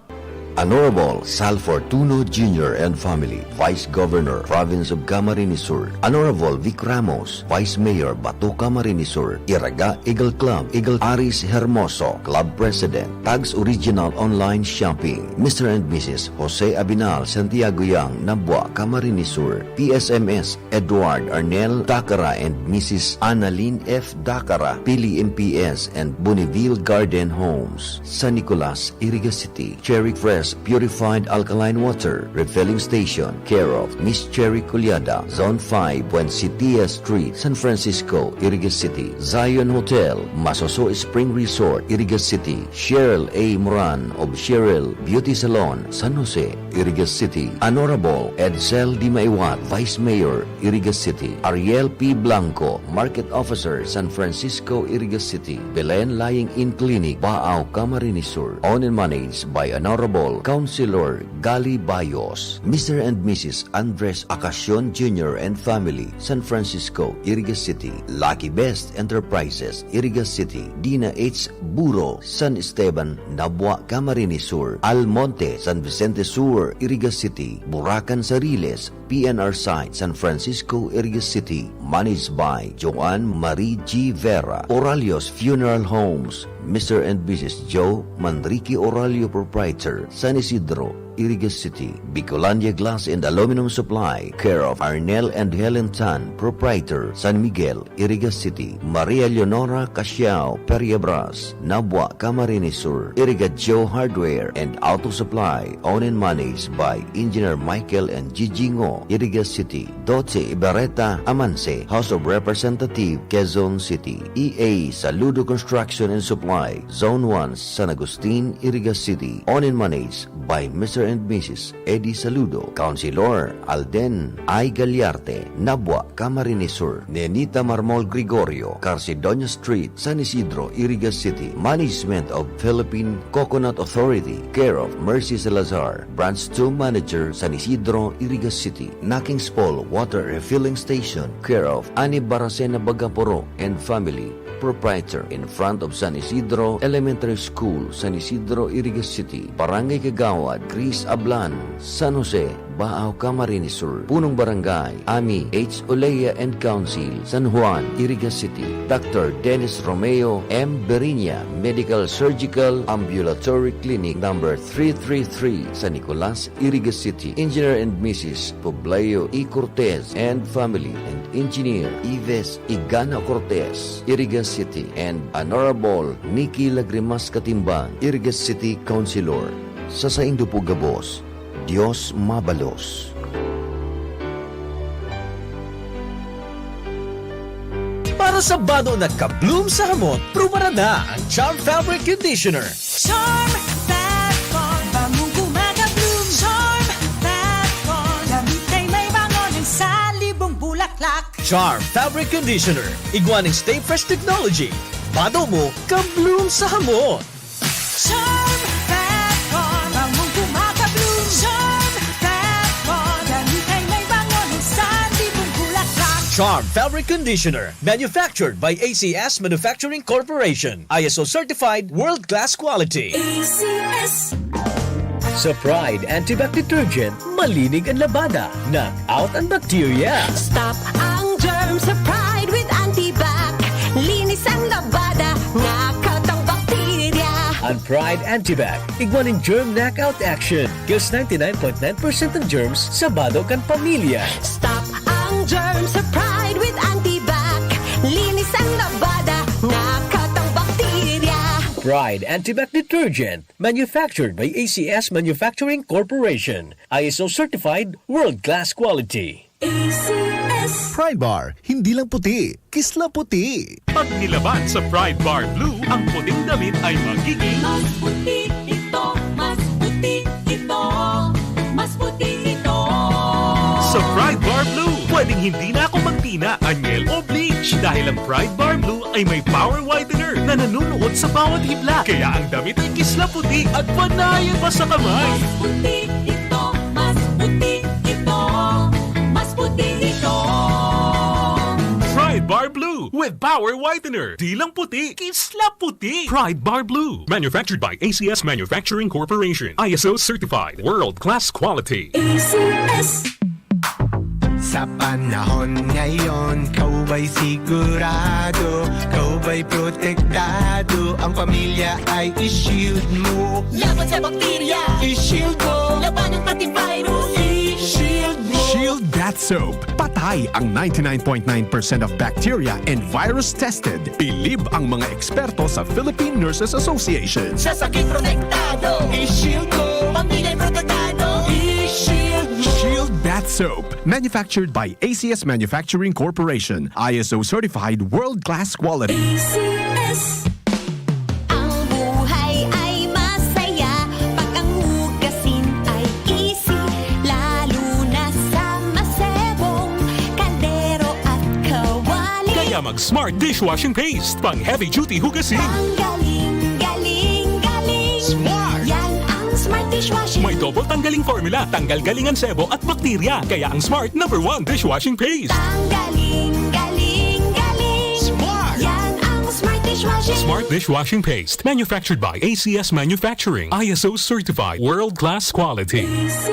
Honorable Sal Fortuno Junior and family, Vice Governor, Province of Camarines Sur. Honorable Vic Ramos, Vice Mayor, Bato, Camarines Sur. Iraga Eagle Club, Eagle Aris Hermoso, Club President, Tags Original Online Shopping, Mister and Missus Jose Abinal Santiago Yang, Nabua, Camarines Sur. P S M S, Edward Arnel Dacara and Missus Annalyn F Dacara, Pili M P S and Bonneville Garden Homes, San Nicolas, Iriga City. Cherry Fresh Purified Alkaline Water Refilling Station, care of Miss Cherry Culiada, Zone five, Buensitia Street, San Francisco, Iriga City. Zion Hotel, Masoso Spring Resort, Iriga City. Cheryl A Moran of Cheryl Beauty Salon, San Jose, Iriga City. Honorable Edsel Dimaiwat, Vice Mayor, Iriga City. Ariel P Blanco, Market Officer, San Francisco, Iriga City. Belen Lying-in Clinic, Baao, Camarines Sur. Owned and managed by Honorable Councilor Gali Bayos, Mister and Missus Andres Acacion Junior and family, San Francisco, Iriga City, Lucky Best Enterprises, Iriga City, Dina H Buro, San Esteban, Nabua, Camarines Sur, Almonte, San Vicente Sur, Iriga City, Buracan Sariles, P N R site, San Francisco, Iriga City. Managed by Joanne Marie G Vera. Oralios Funeral Homes, Mister and Missus Joe Manrique Oralio, Proprietor, San Isidro, Iriga City. Bicolandia Glass and Aluminum Supply, care of Arnel and Helen Tan, Proprietor, San Miguel, Iriga City. Maria Leonora Casiao Periabras, Nabua, Camarines Sur. Iriga Joe Hardware and Auto Supply, owned and managed by Engineer Michael and Gigi Ngo, Iriga City. Doce Ibarreta Amance, House of Representative, Quezon City. E A Saludo Construction and Supply, Zone one, San Agustin, Iriga City. Owned and managed by Mister and Missus Eddie Saludo. Councilor Alden I Galiarte, Nabua, Camarines Sur. Nenita Marmol Gregorio, Carcedonia Street, San Isidro, Iriga City. Management of Philippine Coconut Authority, care of Mercy Salazar, Branch two Manager, San Isidro, Iriga City. Nakings Paul Water Refilling Station, care of Ani Baracena Bagaporo and family, proprietor, in front of San Isidro Elementary School, San Isidro, Iriga City. Barangay Kagawad Chris Ablan, San Jose, Baao, Camarines Sur. Punong Barangay Ami H Olea and Council, San Juan, Iriga City. Doctor Dennis Romeo M Berinya, Medical Surgical Ambulatory Clinic number three three three, San Nicolas, Iriga City. Engineer and Missus Pobleo E Cortez and family, and Engineer Ives Igana Cortez, Iriga City, and Honorable Nikki Lagrimas Katimbang, Iriga City Councilor. Sa saindo po gabos, Dios mabalos. Para sa bado na ka-bloom sa hamot, prubaran na ang Charm Fabric Conditioner. Charm Fat Con, bangong kumaka-bloom. Charm Fat Con, damit ay may bango ng salibong bulaklak. Charm Fabric Conditioner, igwa ning Stay Fresh Technology. Bado mo, ka-bloom sa hamot. Charm Fat Con, bangong kumaka-bloom. Charm Fat Con, damit ay may bango ng salibong bulaklak. Charm Fabric Conditioner, manufactured by A C S Manufacturing Corporation. I S O certified, world-class quality. A C S. Sa Pride Antibac Detergent, malinig an labada, knock out an bacteria. Stop ang germ sa Pride with Antibac. Linis ang labada, knock out ang bakterya. An Pride Antibac, igwa nin germ knockout action. Kills ninety-nine point nine percent ng germs sa bado kan pamilya. Stop ang germ sa Pride with Antibac. Linis ang labada, knock out ang bakterya. Pride Antibac Detergent, manufactured by A C S Manufacturing Corporation. I S O certified, world-class quality. A C S. Pride Bar, hindi lang puti, kisla puti. Pag nilaban sa Pride Bar Blue, ang puting damit ay magiging Mas puti ito, mas puti ito, mas puti ito. Sa Pride Bar Blue, pwedeng hindi na ako magtina, anyel o bleach dahil ang Pride Bar Blue ay may power whitener na nanunuot sa bawat hibla. Kaya ang damit ay kisla puti at panayan pa sa kamay. Mas puti ito, mas puti ito, mas puti ito. Pride Bar Blue with Power Whitener. Di lang puti, kisla puti. Pride Bar Blue. Manufactured by A C S Manufacturing Corporation. I S O certified. World class quality. A C S. Sa panahon ngayon, ikaw ba'y sigurado? Ikaw ba'y protektado? Ang pamilya ay i-shield mo. Laban sa bakterya, i-shield mo. Labanan pati virus, i-shield mo. Shield Bath Soap. Patay ang ninety-nine point nine percent of bacteria and virus tested. Bilib ang mga eksperto sa Philippine Nurses Association. Sa sakit protektado, i-shield mo. Pamilya protektado, i-shield mo. Shield Bath Soap. Manufactured by A C S Manufacturing Corporation. I S O certified, world-class quality. A C S. Ang buhay ay masaya pag ang hugasin ay easy, lalo na sa masebong kaldero at kawali. Kaya mag Smart Dishwashing Paste, pang heavy duty hugasin. Ang galing, galing, galing. Smart. Yan ang Smart Dishwashing Double tanggaling formula, tanggal galing ang sebo at bakterya. Kaya ang Smart number one dishwashing paste. Tanggaling, galing, galing. Smart! Yan ang Smart dishwashing. Smart dishwashing paste. Manufactured by A C S Manufacturing. I S O certified. World class quality. A C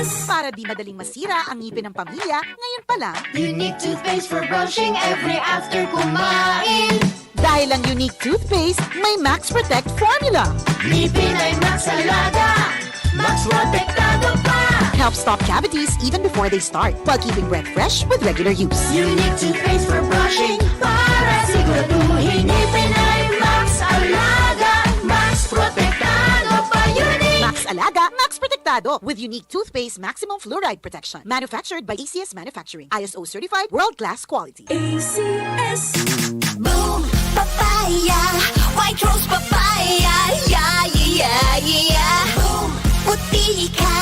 S. Para di madaling masira ang ngipin ng pamilya, ngayon pa lang. Unique toothpaste for brushing every after kumain. Dahil ang Unique Toothpaste may Max Protect Formula. Ngipin ay Max Alaga, Max Protektado pa. Helps stop cavities even before they start, while keeping breath fresh with regular use. Unique Toothpaste for brushing, para siguraduhin ngipin ay Max Alaga, Max Protektado pa. Unique! Max Alaga, Max Protektado, with Unique Toothpaste Maximum Fluoride Protection. Manufactured by A C S Manufacturing. I S O certified, world-class quality. A C S. Boom Papaya, White Rose Papaya, yeah, yeah, yeah, yeah. Boom Puti ka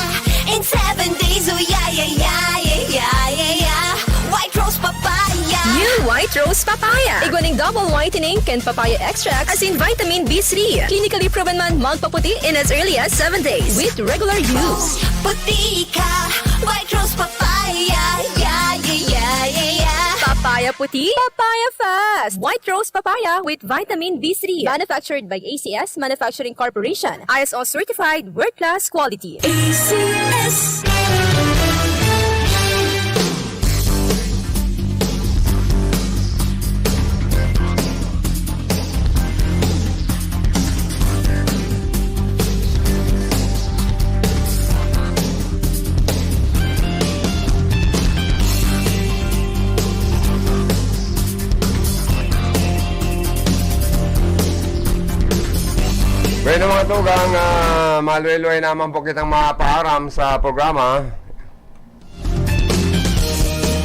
in seven days, oh yeah, yeah, yeah, yeah, yeah, yeah, yeah. White Rose Papaya. New White Rose Papaya. Igwa ning double whitening kan papaya extract asin vitamin B three. Clinically proven man magpaputi in as early as seven days with regular use. Puti ka, White Rose Papaya, yeah, yeah, yeah, yeah, yeah. Papaya puti, papaya fast. White Rose Papaya with vitamin B three. Manufactured by A C S Manufacturing Corporation. I S O certified, world class quality. A C S. Bueno, mga tugang, ah, maluway-luway naman po kitang mapaaram sa programa.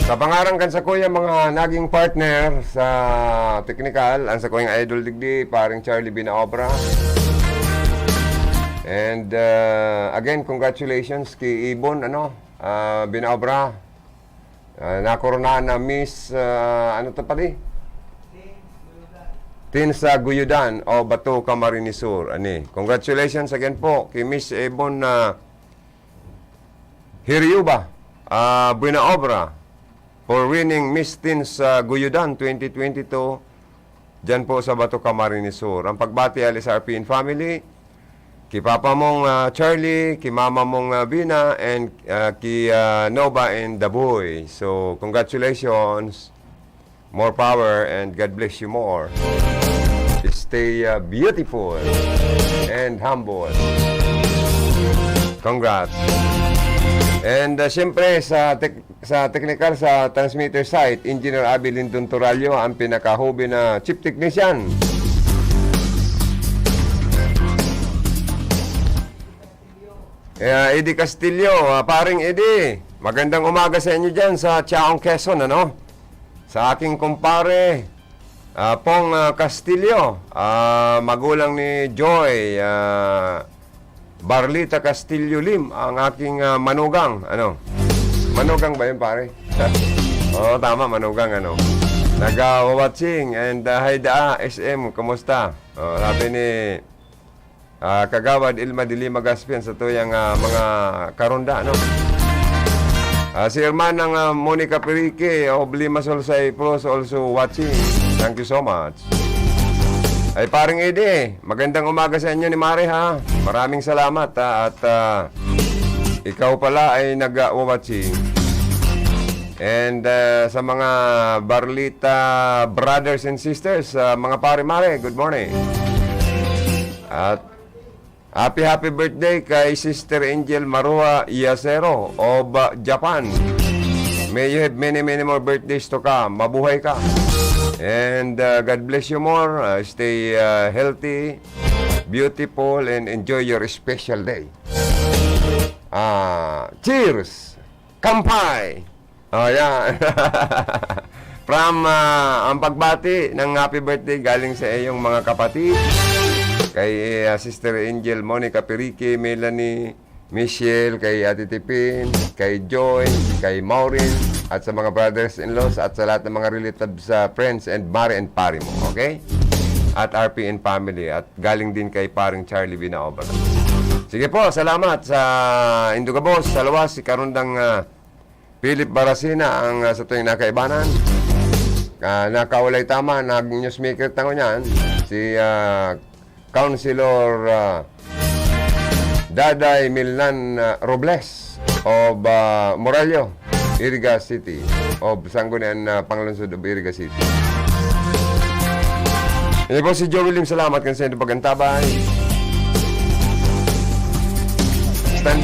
Sa pangaran kan sakuyang mga naging partner sa teknikal, ang sakuyang idol digdi, paring Charlie Binaobra. And, ah, again, congratulations kay Ibon, ano, ah, Binaobra. Ah, nakoronahan na Miss, ah, ano to pali? Teens, ah, Guyudan o Bato Camarines Sur. Ani. Congratulations again po kay Miss Ebon, ah, Hiriuba, ah, Buena Obra for winning Miss Teens, ah, Guyudan twenty twenty-two. Diyan po sa Bato Camarines Sur. Ang pagbati alis sa R P N family, ki Papa mong, ah, Charlie, ki Mama mong, ah, Bina, and, ah, ki, ah, Nova and the boy. So, congratulations. More power and God bless you more. Stay, ah, beautiful and humble. Congrats. And, ah, siyempre, sa tech-, sa technical, sa transmitter site, Engineer Abby Lindon Torallo, ang pinakahubi na chief technician. Eh, ah, Eddie Castillo, ah, paring Eddie, magandang umaga sa inyo diyan sa Chaong, Quezon, ano? Sa aking kumpare, ah, Pong, ah, Castillo, ah, magulang ni Joy, ah, Barlita Castillo Lim, ang aking, ah, manugang, ano? Manugang ba yun, pare? Oo, tama, manugang, ano? Naga-watching and, ah, hi da, S M, kumusta? Oh, sabi ni, ah, Kagawad Ilma de Lima Gaspian sa tuyang, ah, mga karunda, no? Ah, si Hermanang, ah, Monica Perique of Lima Sol Cyprus also watching. Thank you so much. Ay, Paring Eddie, magandang umaga sa inyo ni Mare, ha? Maraming salamat, ha? At, ah, ikaw pala ay nag-watching. And, ah, sa mga Barlita brothers and sisters, ah, mga pare, mare, good morning. At happy, happy birthday kay Sister Angel Marua Yasero of, ah, Japan. May you have many, many more birthdays to come. Mabuhay ka. And, ah, God bless you more. Ah, stay, ah, healthy, beautiful, and enjoy your special day. Ah, cheers! Kampay! Oh, yan. From, ah, ang pagbati ng happy birthday galing sa iyong mga kapatid, kay, ah, Sister Angel, Monica Perique, Melanie, Michelle, kay Ate Tipin, kay Joy, kay Maureen, at sa mga brothers-in-laws, at sa lahat ng mga relatives, sa friends, and mare and pare mo, okay? At R P N family, at galing din kay Paring Charlie Binaobra. Sige po, salamat sa Indugabos, sa luwas, si Karundang, ah, Philip Barasina ang, ah, sa tuwing nakaibanan. Ah, nakaulay tama, nag-newsmaker tango niyan, si, ah, Councilor, ah, Daday Milnan, ah, Robles of, ah, Morallo, Iriga City, of Sangguniang, ah, Panglungsod of Iriga City. Ini po si Joey Lim, salamat kan sa inyong pag-antabay. Standby